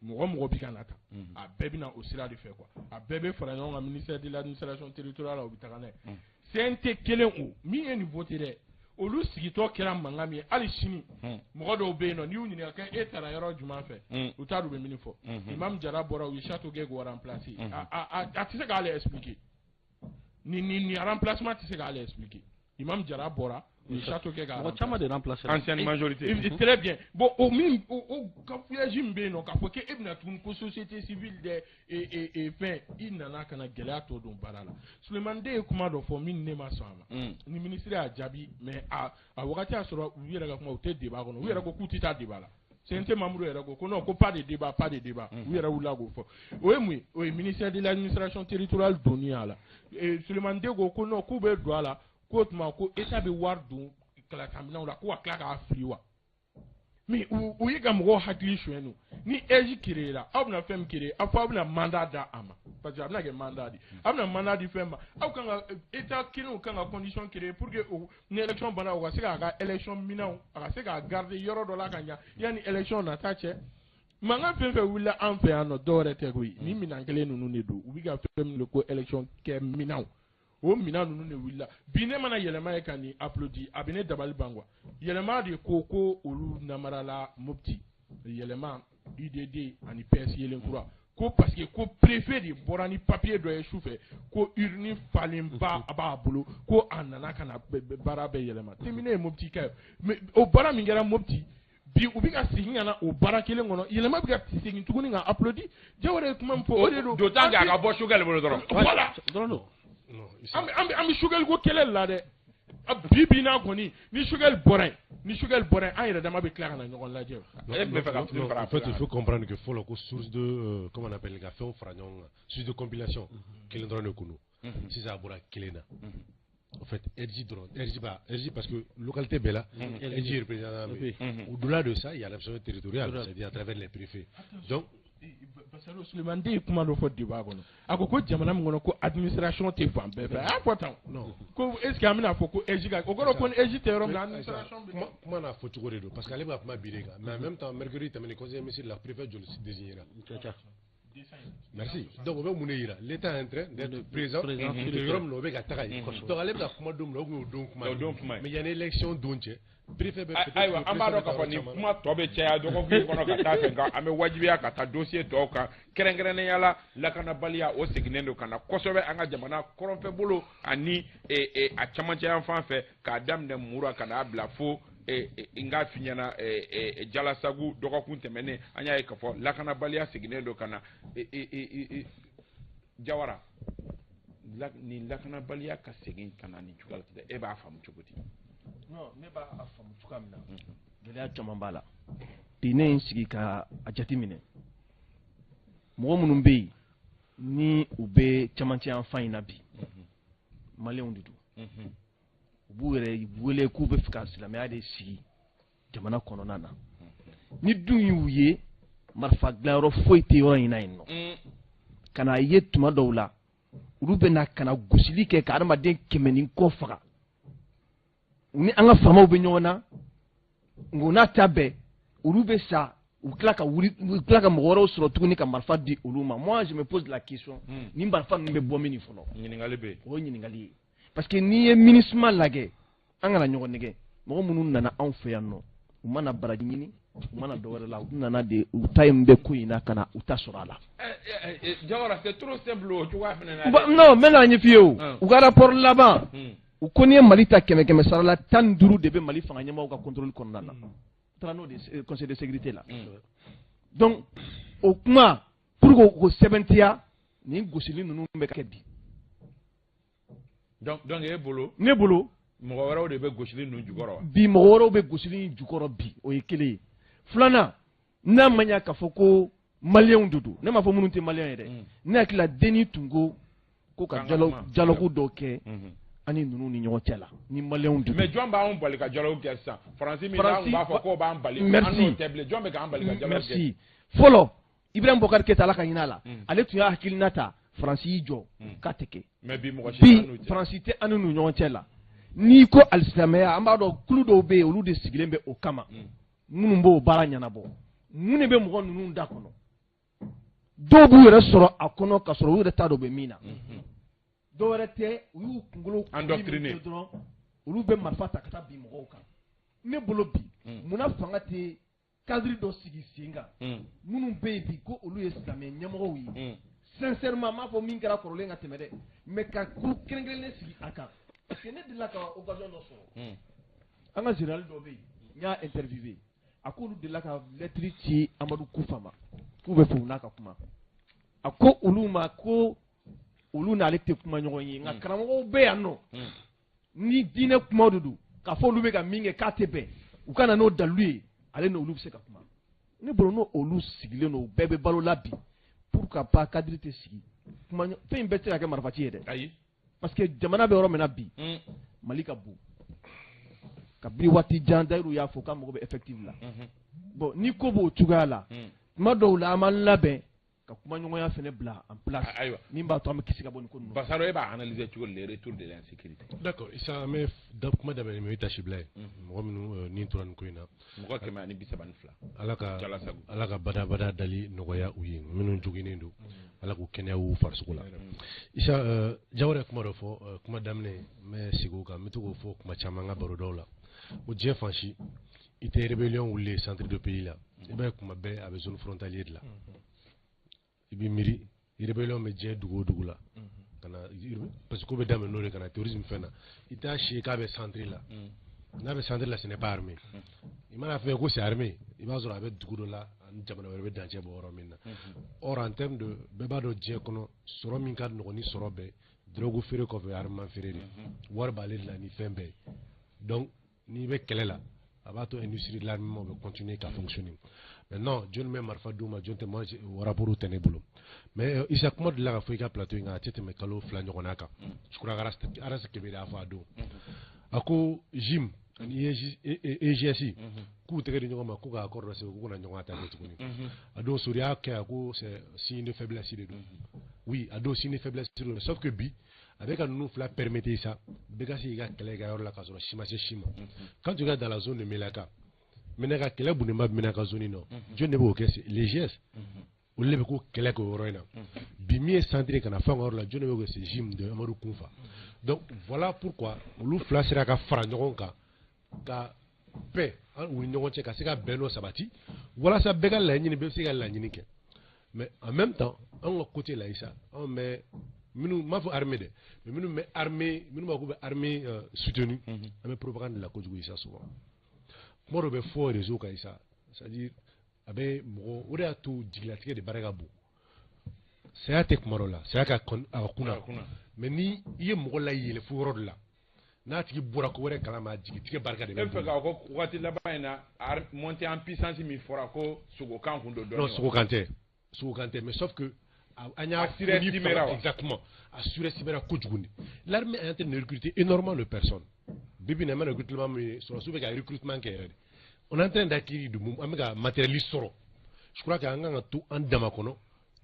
mɔgɔ bɛ ka na tan, a bɛɛ bɛ na o sira de fɛ quoi. A bɛɛ bɛ fara ɲɔgɔn kan ministère de l'administration territoriale la, o bɛ taga n'a ye. CNT kelen o min ye nin voté dɛ, olu sigitɔ kɛra mankan min ye, hali sini mɔgɔ dɔw bɛ yen nɔ, n'i y'u ɲininka k'e taara yɔrɔ jumɛn fɛ, u t'a dɔn u bɛ min fɔ. Imam Jara bɔra, u ye Château kɛ k'o remplacer, a tɛ se k'ale expliquer. Ni remplacement tɛ se k'ale expliquer. Imam Jara bɔra, u ye Château kɛ k'a mɔgɔ caman de remplacer. Ancienne majorité. Très bien. Bon, o min o cafouillage min bɛ yen nɔ, k'a fɔ k'e bɛna tuguni ko société civile dɛ, fɛn i nana ka na gɛlɛya tɔ don baara la. Sulemani Den ye kuma dɔ fɔ min ne ma sɔn a ma. Ni ministre y'a jaabi, mais a wagati y'a sɔrɔ u yɛrɛ ka kuma, u tɛ débat kɔnɔ. U yɛrɛ ko k'u tɛ taa débat la. CNT membre yɛrɛ ko ko non, ko pas de débat, pas de débat. U yɛrɛ wulila k'o fɔ. O ye mun ye? O ye ministère de l'administration territoriale donni a la. Sulemani Den ko ko non, k'u bɛ don a la, k'o tuma ko État bɛ wari don kalataminɛnw la, ko ka tila k'a fili wa. Mais u ye ka mɔgɔw hakili suɲɛ n'o. Ni AIGE créé la, aw bɛna fɛn min créé, aw fɔ aw bɛna mandat da a ma, parce que a bɛna kɛ mandat de, aw bɛna mandat di fɛn ma, aw kan ka État kelenw kan ka condition créer pour que ni élection banna, u ka se k'a ka élection minɛnw, a ka se k'a garder yɔrɔ dɔ la ka ɲa yanni élection nata cɛ. Mankan fɛn fɛn wulila an fɛ yan nɔ, dɔw yɛrɛ tɛ koyi, ni minɛn kelen ninnu de don, u bɛ ka fɛn min ko élection kɛ minɛnw, o minɛn ninnu de wulila. Bi ne mana yɛlɛma ye ka nin applaudi, a bɛ ne dabali ban quoi. Yɛlɛma de ko ko olu namarala Mopti, yɛlɛma UDD ani PS Yelenkura, ko parce que ko préfet de bɔra ni papier dɔ ye sufɛ ko urne falenba b'a bolo, ko a nana ka na baara bɛɛ yɛlɛma. Tɛmɛnen ye Mopti ka ye, mais o baara min kɛra Mopti, bi u bɛ ka segin ka na o baara kelen kɔnɔ, yɛlɛma bɛ ka segin tuguni ka applaudi. Jawara ye kuma min fɔ, o de don. D'autant que a ka bɔ Choguel bolo dɔrɔn. Voilà. An bɛ Choguel ko kɛlɛ la dɛ. Bi bi n'a kɔni, ni Choguel bɔra yen, ni Choguel bɔra yen, an yɛrɛ dama bɛ tila ka na ɲɔgɔn lajɛ. En fait, il faut comprendre que fɔlɔ ko source de comment on appelle, ka fɛnw fara ɲɔgɔn kan, source de compilation kelen dɔrɔn de kun don. Sisan a bɔra kelen na. En fait, RJ dɔrɔn, RJ ba, RJ parce que localité bɛɛ la, RJ représentant bɛ yen. Au-delà de ça, il y a l'administration territoriale, c'est-à-dire à travers les préfets. Donc Parce que Sulemani den ye kuma dɔ fɔ débat kɔnɔ, a ko ko jamana min kɔnɔ ko administration tɛ fan bɛɛ fɛ, a y'a fɔ tan. Ko est ce que an bɛna fɔ ko AIGE ka o kɔrɔ ko ni AIGE tɛ yɔrɔ min na, administration bɛ. Kuma n'a fɔ cogo de don, parce que ale bɛ ka kuma bi de kan, mais en même temps, mercredi tɛmɛnen, conseil des ministres la, préfet joli désigné la? Merci. Donc o bɛ mun de yira? L'État est en train d'être présent yɔrɔ min na, o bɛ ka taga yen. Donc ale bɛ ka kuma don min na, o tun y'o don kuma ye, mais yanni élection don cɛ, préfet bɛ. Ayiwa, an b'a dɔn k'a fɔ nin kuma tɔ bɛ caya dɔgɔkun kɔnɔ ka taa fɛ, nka an bɛ wajibiya ka taa dossier tɔw kan. Kɛrɛnkɛrɛnnenya la, lakanabaliya o seginnen don ka na kosɛbɛ an ka jamana kɔrɔnfɛ bolo ani a camancɛ yan fan fɛ, k'a daminɛ Mura ka n'a bila fo n k'a f'i ɲɛna Jalasagu. Dɔgɔkun tɛmɛnen, an y'a ye k'a fɔ lakanabaliya seginnen don ka na. Jawara, nin lakanabaliya ka segin ka na nin cogoya la, e b'a faamu cogo di? Non, ne b'a faamu cogoya min na, gɛlɛya caman b'a la bi. Ne ye n sigi ka a jateminɛ, mɔgɔ minnu bɛ yen ni u bɛ camancɛ yan fan in na bi, maliyɛnw de don. U b'u yɛrɛ wele k'u bɛ fɛ ka silamɛya de sigi jamana kɔnɔna na. Ni dun y'u ye, marifa dilanyɔrɔ foyi tɛ yɔrɔ in na yen nɔ. Ka n'a ye tuma dɔw la, olu bɛ na ka na gosili kɛ ka adamaden 100 ni kɔ faga. U ni an ka faamaw bɛ ɲɔgɔn na, nka o n'a ta bɛɛ, olu bɛ sa, u tila ka wuli, u tila ka mɔgɔ wɛrɛw sɔrɔ tuguni ka marifa di olu ma. Moi, je me pose la question, nin marifa ninnu bɛ bɔ min fɔlɔ? Ɲininkali bɛ yen. O ye ɲininkali ye, parce que n'i ye MINUSMA lajɛ, an kana ɲɔgɔn nɛgɛ, mɔgɔ minnu nana anw fɛ yan nɔ, u ma na baraji ɲini, u ma na dɔwɛrɛ la, u nana de u ta in bɛ ko in na ka na u ta sɔrɔ a la. Jawara, c'est trop simple o cogoya fana na. Non, n bɛ n'a ɲɛf'i ye o. U ka rapport laban, u ko n'i ye Mali ta kɛmɛ kɛmɛ sara la, 15 de bɛ Mali fanga ɲɛmaaw ka contrôle kɔnɔna na. U taara n'o de conseil de sécurité la. Donc o kuma, pour que k'o sɛbɛntiya, nin gosili ninnu bɛ kɛ bi. Donc e bolo. Ne bolo. Mɔgɔ wɛrɛw de bɛ gosili ninnu jukɔrɔ wa? Bi, mɔgɔ wɛrɛw bɛ gosili in jukɔrɔ bi, o ye kelen ye. Filanan, n'a ma ɲɛ k'a fɔ ko maliyɛnw de don, ne m'a fɔ minnu tɛ maliyɛn ye dɛ. Ne hakili la, denni tun ko ko ka dialogue dɔ kɛ an ni ninnu ni ɲɔgɔn cɛ la ni maliyɛnw de don. Mais jɔn b'anw bali ka dialogue kɛ sisan? Faransi min n'an b'a fɔ k'o b'an bali, an n'o tɛ bilen, jɔn bɛ k'an bali ka dialogue kɛ? Merci. Fɔlɔ, Ibrahim Boubacar Keïta, Ala ka hinɛ a la, ale tun y'a hakilina ta, Faransi y'i jɔ k'a tɛ kɛ. Mais bi, mɔgɔ si bi, Faransi tɛ an n'u ɲɔgɔn cɛ la. N'i ko alisilamɛya, an b'a dɔn kulu dɔw bɛ yen, olu de sigilen bɛ o kama, minnu b'o baara ɲɛnabɔ. Mun de bɛ mɔgɔ ninnu da kɔnɔ? Dɔw b'u yɛrɛ sɔrɔ a kɔnɔ ka sɔrɔ u yɛrɛ t'a dɔn u bɛ min na. Dɔw wɛrɛ tɛ, u y'u kunkolo endoctriné dɔrɔn, olu bɛ marifa ta ka taa bin mɔgɔw kan. Ne bolo bi, munna fanga tɛ cadre dɔ sigi sen kan, minnu bɛ yen bi ko olu ye silamɛ ɲɛmɔgɔw ye? Sincèrement, n m'a fɔ min kɛra kɔrɔlen ka tɛmɛ dɛ, mais ka kulu kɛrɛnkɛrɛnnen sigi a kan, parce que ne delila ka occasion dɔ sɔrɔ, an ka général dɔ bɛ yen, n y'a interviewé, a k'olu delila ka lettre ci Amadu Kufa ma k'u bɛ fɛ u n'a ka kuma. A ko olu ma ko olu n'ale tɛ kuma ɲɔgɔn ye, nka karamɔgɔw bɛ yan nɔ, ni diinɛ kumaw de don, k'a fɔ olu bɛ ka min kɛ k'a tɛ bɛn, u ka na n'o dalilu ye, ale n'olu bɛ se ka kuma. Ne bolo, n'o olu sigilen don, u bɛɛ bɛ balo la bi, pourquoi pas cadre tɛ sigi kuma? Fɛn in bɛɛ tɛ se ka kɛ marifaci ye dɛ. Ayi. Parce que jamana bɛ yɔrɔ min na bi, Mali ka bon kabini waati jan. D'ailleurs, u y'a fɔ k'an mago bɛ effectif la. Bon, ni ko b'o cogoya la, tuma dɔw la, an b'an labɛn ka kumaɲɔgɔnya fana bila en place min b'a to an bɛ kisi ka bɔ nin ko ninnu. Basaro, e b'a analyser cogo di, le retour de l'insécurité? D'accord, Issa, an bɛ kuma daminɛ ni tasi bila ye, mɔgɔ minnu ni tora nin ko in na. Mɔgɔ 132. Ala ka Ala ka badabada dali nɔgɔya u ye, minnu joginnen don, Ala k'u kɛnɛya u farisogo la. Issa, Jawara ye kuma dɔ fɔ kuma daminɛ, n bɛ segin o kan, n bɛ to k'o fɔ kuma caman n ka baro dɔw la, ko diɲɛ fan si, i tɛ rébellion wuli centre de pays la, i b'a ye kuma bɛɛ a bɛ zone frontalière de la. I bɛ miiri rébellion bɛ diɲɛ dugu o dugu la ka na, parce que ko bɛ daminɛ n'o de ka na terrorisme fɛn na, i t'a si k'a bɛ centre la. N'a bɛ centre la, ce n'est pas armé. I mana fɛ ko c'est armé, i b'a sɔrɔ a bɛ dugu dɔ la ani jamana wɛrɛ bɛ dancɛ bɔ yɔrɔ min na. Or, en terme de, bɛɛ b'a dɔn diɲɛ kɔnɔ, sɔrɔ min ka nɔgɔn ni sɔrɔ bɛɛ, drogue feere kɔfɛ, armement feere de, wari b'ale de la ni fɛn bɛɛ ye. Donc n'i bɛ kɛlɛ la, a b'a to industrie de l'armement bɛ continuer ka fonctionner. Maintenant, jɔnni bɛ marifa d'u ma, jɔn tɛ, moi, o rapport tɛ ne bolo. Mais Issa, kuma delila ka fɔ i ka plateau in kan, a tɛ tɛmɛ kalo 2 ɲɔgɔnna kan, je crois que Aras Kebe de y'a fɔ a don, a ko JIM Ani EGS k'u tɛgɛ di ɲɔgɔn ma, k'u ka accord dɔ sɛbɛn, k'u kana ɲɔgɔn attaquer tuguni. A don Sori y'a kɛ, a ko c'est signe de faiblesse de don. Oui, a don signe de faiblesse de don, sauf que bi a bɛ ka ninnu fila permettre sa, bɛɛ ka se k'i ka kɛlɛ kɛ yɔrɔ la k'a sɔrɔ si ma se si ma. Quand tu regardes dans la zone de Melaka, Menaka kɛlɛ bonnenba bɛ Menaka zone in na, jɔn de b'o kɛ? C'est l'EGS. Olu de bɛ k'o kɛlɛ kɛ o yɔrɔ in na. Bi min ye centre ka na fɛn ka yɔrɔ la, jɔn de b'o kɛ? C'est JNIM de Amadou Koufa. Donc voilà pourquoi olu fila sera ka fara ɲɔgɔn kan ka bɛn u ni ɲɔgɔn cɛ, ka se ka bɛn dɔ sabati walasa bɛɛ ka laɲini, bɛɛ bɛ se ka laɲini kɛ. Mais en même temps, anw ka côté la, Isa, anw bɛ minnu m'a fɔ armée dɛ, mais minnu bɛ armée, minnu b'a k'u bɛ armée soutenu, an bɛ propagande la kojugu, Isa. Souvent kuma dɔ bɛ fɔ réseau kan, Isa, c'est à dire a bɛ mɔgɔ, o de y'a to jigilatigɛ de baara ka bon. Saya tɛ kuma dɔ la, saya ka a ka kunna, mais ni i ye mɔgɔ layɛlɛ fo yɔrɔ dɔ la, n'a tigi bɔra ko wɛrɛ kalama, jigitigɛ barika de bɛ. E bɛ fɛ k'a fɔ waati laban in na, montée en puissance min fɔra, ko sogokan kun don dɔɔnin? Non, sogokan tɛ, sogokan tɛ, mais sauf que an y'a surestimé. Exactement, a surestimé kojugu de. L'armée est en train de recruter énormément de personnes. Bi bi in na, an bɛ recrutement min ye, sɔrɔdasiw bɛ ka recrutement kɛ yɛrɛ de. On est en train d'acquérir du, an bɛ ka matériel sɔrɔ. Je crois que an kan ka to an dama kɔnɔ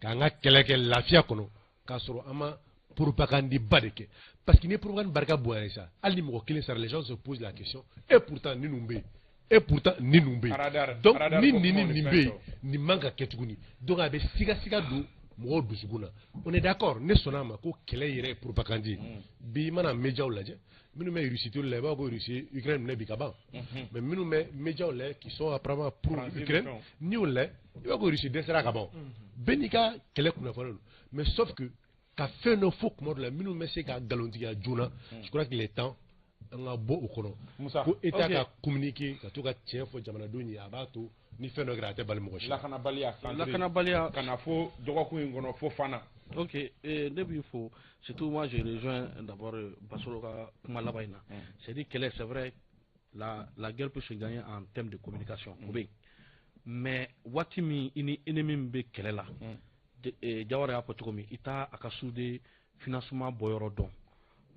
k'an ka kɛlɛ kɛ lafiya kɔnɔ, k'a sɔrɔ an ma propagande ba de kɛ, parce que ni propagande barika bonyana sa, hali ni mɔgɔ kelen sara, les gens se posent la question: et pourtant ninnu bɛ yen, et pourtant ninnu bɛ yen, donc ni nin ni nin bɛ yen, nin man ka kɛ tuguni. Donc a bɛ siga siga don mɔgɔw dusukun na. On est d'accord, ne sɔnna a ma ko kɛlɛ yɛrɛ ye propagande ye. Bi i mana médiaw lajɛ, minnu bɛ Russie toli la, i b'a fɔ ko Russie Ukraine minɛ bi ka ban, mais minnu bɛ médiaw lajɛ qui sont apparemment pro Ukraine, n'i y'o lajɛ, i b'a fɔ ko Russie dɛsɛra ka ban. Bɛɛ n'i ka kɛlɛ kunnafoni don, mais sauf que ka fɛn dɔ fɔ kuma dɔ la, minnu bɛ se ka nkalontigiya joona, je crois qu'il est temps an ka bɔ o kɔnɔ, ko État ka communiquer, ka to ka tiɲɛ fɔ jamanadenw ye. A b'a to ni fɛn dɔ kɛra, a tɛ bali mɔgɔ si. Lakanabaliya. Lakanabaliya. Ka na fo dɔgɔkun in kɔnɔ fo fana. Ok, ne b'i fo. Surtout moi, je rejoins d'abord Basolo ka kuma laban in na. C'est dire kɛlɛ, c'est vrai, la guerre peut se gagner en termes de communication, o bɛ yen, mais waati min i ni ennemi min bɛ kɛlɛ la, Jawara y'a fɔ cogo min, i t'a a ka source de financement bɔyɔrɔ dɔn,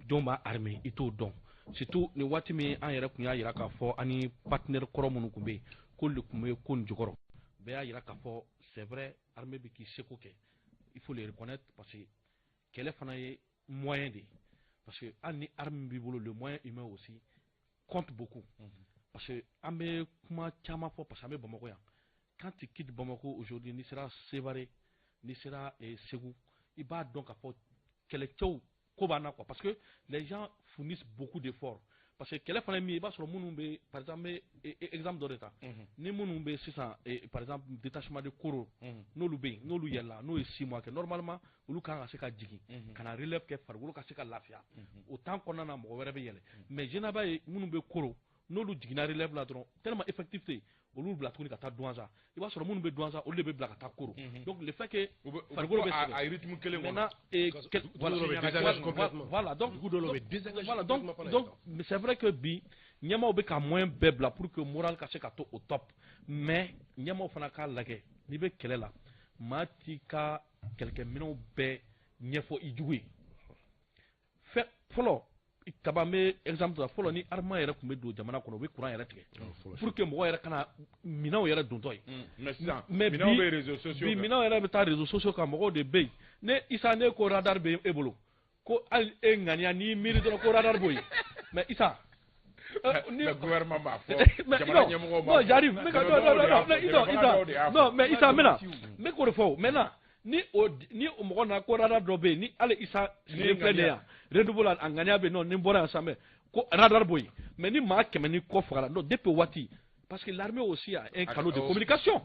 jɔn b'a armée, i t'o dɔn. Surtout ni waati min an yɛrɛ tun y'a jira k'a fɔ an ni partenaire kɔrɔ minnu tun bɛ yen, k'olu de tun bɛ ko nin jukɔrɔ. Bɛɛ y'a jira k'a fɔ c'est vrai, armée bɛ k'i seko kɛ, il faut le reconnaître, parce que kɛlɛ fana ye moyen de ye, parce que hali ni arme b'i bolo, le moyen humain aussi compte beaucoup, parce que an bɛ kuma caman fɔ, parce que an bɛ Bamakɔ yan. Quand tu quittes Bamako aujourd'hui, n'i sera Sévaré, n'i sera Segu, i b'a dɔn k'a fɔ kɛlɛcɛw ko b'an na quoi, parce que les gens fournissent beaucoup d'efforts, parce que kɛlɛ fana ye min ye, i b'a sɔrɔ minnu bɛ, par exemple, n bɛ exemple dɔ de ta, ni minnu bɛ sisan, par exemple détachement de Koro, n'olu bɛ yen, n'olu yɛlɛla, n'o ye 6 mois kɛ, normalement olu kan ka se ka jigin ka na relève kɛ, farikolo ka se ka lafiya. O temps kɔnɔna na, mɔgɔ wɛrɛ bɛ yɛlɛ, mais généralement ye minnu bɛ Koro, n'olu jiginna relève la dɔrɔn, tellement effectif tɛ yen, olu bila tuguni ka taa Douentza. I b'a sɔrɔ minnu bɛ Douentza, olu de bɛ bila ka taa Koro. Donc le fait que farikolo bɛ a rythme kelen kɔnɔ. Maintenant, voilà, donc voilà, donc c'est vrai que bi ɲɛmaaw bɛ ka moyen bɛɛ bila pour que moral ka se ka to au top, mais ɲɛmaaw fana k'a lajɛ, n'i bɛ kɛlɛ la, maa t'i ka kɛlɛkɛminɛnw bɛɛ ɲɛfɔ i jugu ye. Fɛn fɔlɔ kaba, n bɛ exemple ta fɔlɔ, ni armement yɛrɛ tun bɛ don jamana kɔnɔ, u bɛ courant yɛrɛ tigɛ pour que mɔgɔ yɛrɛ kana minɛnw yɛrɛ dontɔ ye. Mais sisan mais minɛnw bɛ réseaux sociaux bi, minɛnw yɛrɛ bɛ taa réseaux sociaux kan, mɔgɔw de bɛ yen. Ne Isa, ne ko radar bɛ e bolo, ko hali e ŋaniya n'i miiri dɔrɔn ko radar b'o ye, mais Isa. Ni gouvernement b'a fɔ, jamana ɲɛmɔgɔw b'a fɔ. Non, j'arrive, n bɛ ka, non, non, non, Isa, Isa, non, mais Isa, n bɛna, n bɛ k'o de fɔ o. Maintenant, ni o mɔgɔ nana ko radar dɔ bɛ yen, ni hali Isa sigilen filɛ nin ye yan renouveau la, a ŋaniya bɛ yen nɔ, ni n bɔra yan sisan, ko radar b'o yen, mais ni maa 100 ni kɔ fagara, non, depuis o waati, parce que l'armée aussi a un canal de communication,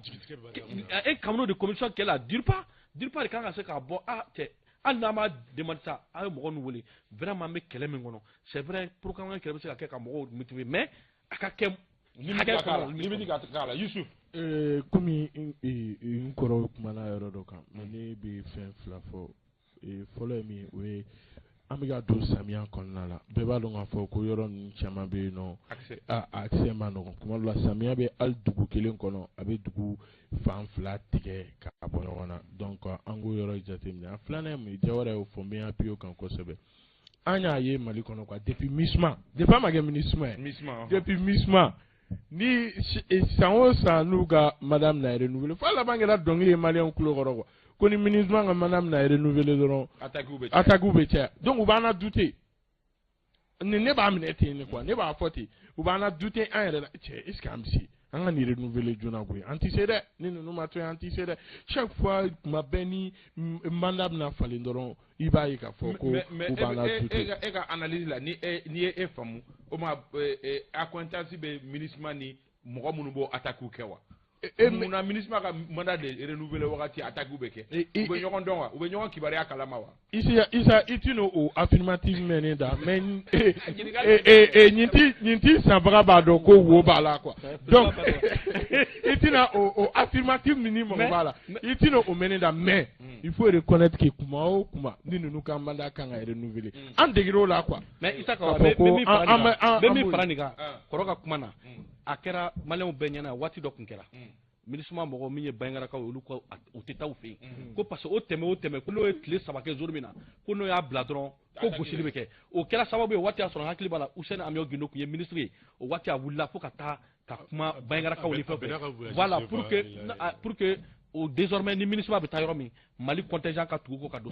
un canal de communication qu'elle a DIRPA. DIRPA de kan ka se k'a bɔ a cɛ, hali n'a ma demande sa, a ye mɔgɔ ninnu wele. Vraiment, an bɛ kɛlɛ min kɔnɔ, c'est vrai, programme kɛlɛ bɛ se ka kɛ ka mɔgɔw motiver, mais a ka kɛ limite ka k'a la, limite ka k'a la, Yusuf. Komi n kɔrɔ kumana yɔrɔ dɔ kan, mais ne bɛ fɛn fila fɔ. Fɔlɔ ye min ye, o ye an bɛ ka don samiya kɔnɔna la. Bɛɛ b'a dɔn k'a fɔ ko yɔrɔ ninnu caman bɛ yen nɔ, accès ma nɔgɔn. Kuma dɔ la, samiya bɛ hali dugu kelen kɔnɔ, a bɛ dugu fan fila tigɛ ka bɔ ɲɔgɔn na. Donc an k'o yɔrɔ jateminɛ. A filanan ye mun ye? Jawara y'o fɔ, n bɛ appuyer o kan kosɛbɛ. An y'a ye Mali kɔnɔ quoi, depuis MISMA, depuis an ma kɛ MINUSMA ye. MISMA. Depuis MISMA ni san o san n'u ka mandat bɛna renouveler, fo a laban kɛra dɔnkili ye maliyɛnw tulo kɔrɔ quoi, ko ni MINUSMA ka mandat bɛna renouveler dɔrɔn, attaque bɛ caya. Attaque bɛ caya. Donc u b'an na douter ni ne b'a minɛ ten de quoi, ne b'a fɔ ten, u b'an na douter an yɛrɛ la. Cɛ, est ce que an bɛ se an ka nin renouveler joona koyi? An tɛ se dɛ, ni ninnu ma to yen, an tɛ se dɛ. Chaque fois, tuma bɛɛ ni mandat bɛna falen dɔrɔn, i b'a ye k'a fɔ ko Mais u b'an na douter. E ka analyse la, ni e n'i ye e faamu, o ma accointance bɛ MINUSMA ni mɔgɔ minnu b'o attaque kɛ wa? Munna MINUSMA ka mandat de renouveler wagati attaque bɛ kɛ? U bɛ ɲɔgɔn dɔn wa? U bɛ ɲɔgɔn kibaruya kalama wa? Isa, Isa, i ti n'o o affirmative mɛn ne da, mais nin ti sanbaga b'a dɔn ko wo b'a la quoi. Donc i tɛna o affirmative min ni mɔgɔ b'a la, i tɛna o mɛn ne da, mais il faut reconnaître que kuma o kuma ni ninnu ka mandat kan ka renouveler, an degera o la quoi. Mais Isa K'a ka fɔ bɛ ko min fara an nin bɛ kan, an bɛ min b'o fara nin kan, kɔrɔ ka kuma na, a kɛra maliyɛnw bɛɛ ɲɛna. Waati dɔ tun kɛra MINUSMA mɔgɔ min ye Bangarakaw ye, olu ko u tɛ taa u fɛ yen ko parce que o tɛmɛ o tɛmɛ ko n'o ye tile 3 kɛ zone min na, ko n'o y'a bila dɔrɔn, ko gosili bɛ kɛ. O kɛra sababu ye, waati y'a sɔrɔ n hakili b'a la, Useni Amiɔ Gindo tun ye ministre ye o waati, a wulila fo ka taa ka kuma Bangarakaw ni fɛn fɛ, voilà, pour que désormais ni MINUSMA bɛ taa yɔrɔ min, Mali contingent ka tugu kɔ ka don.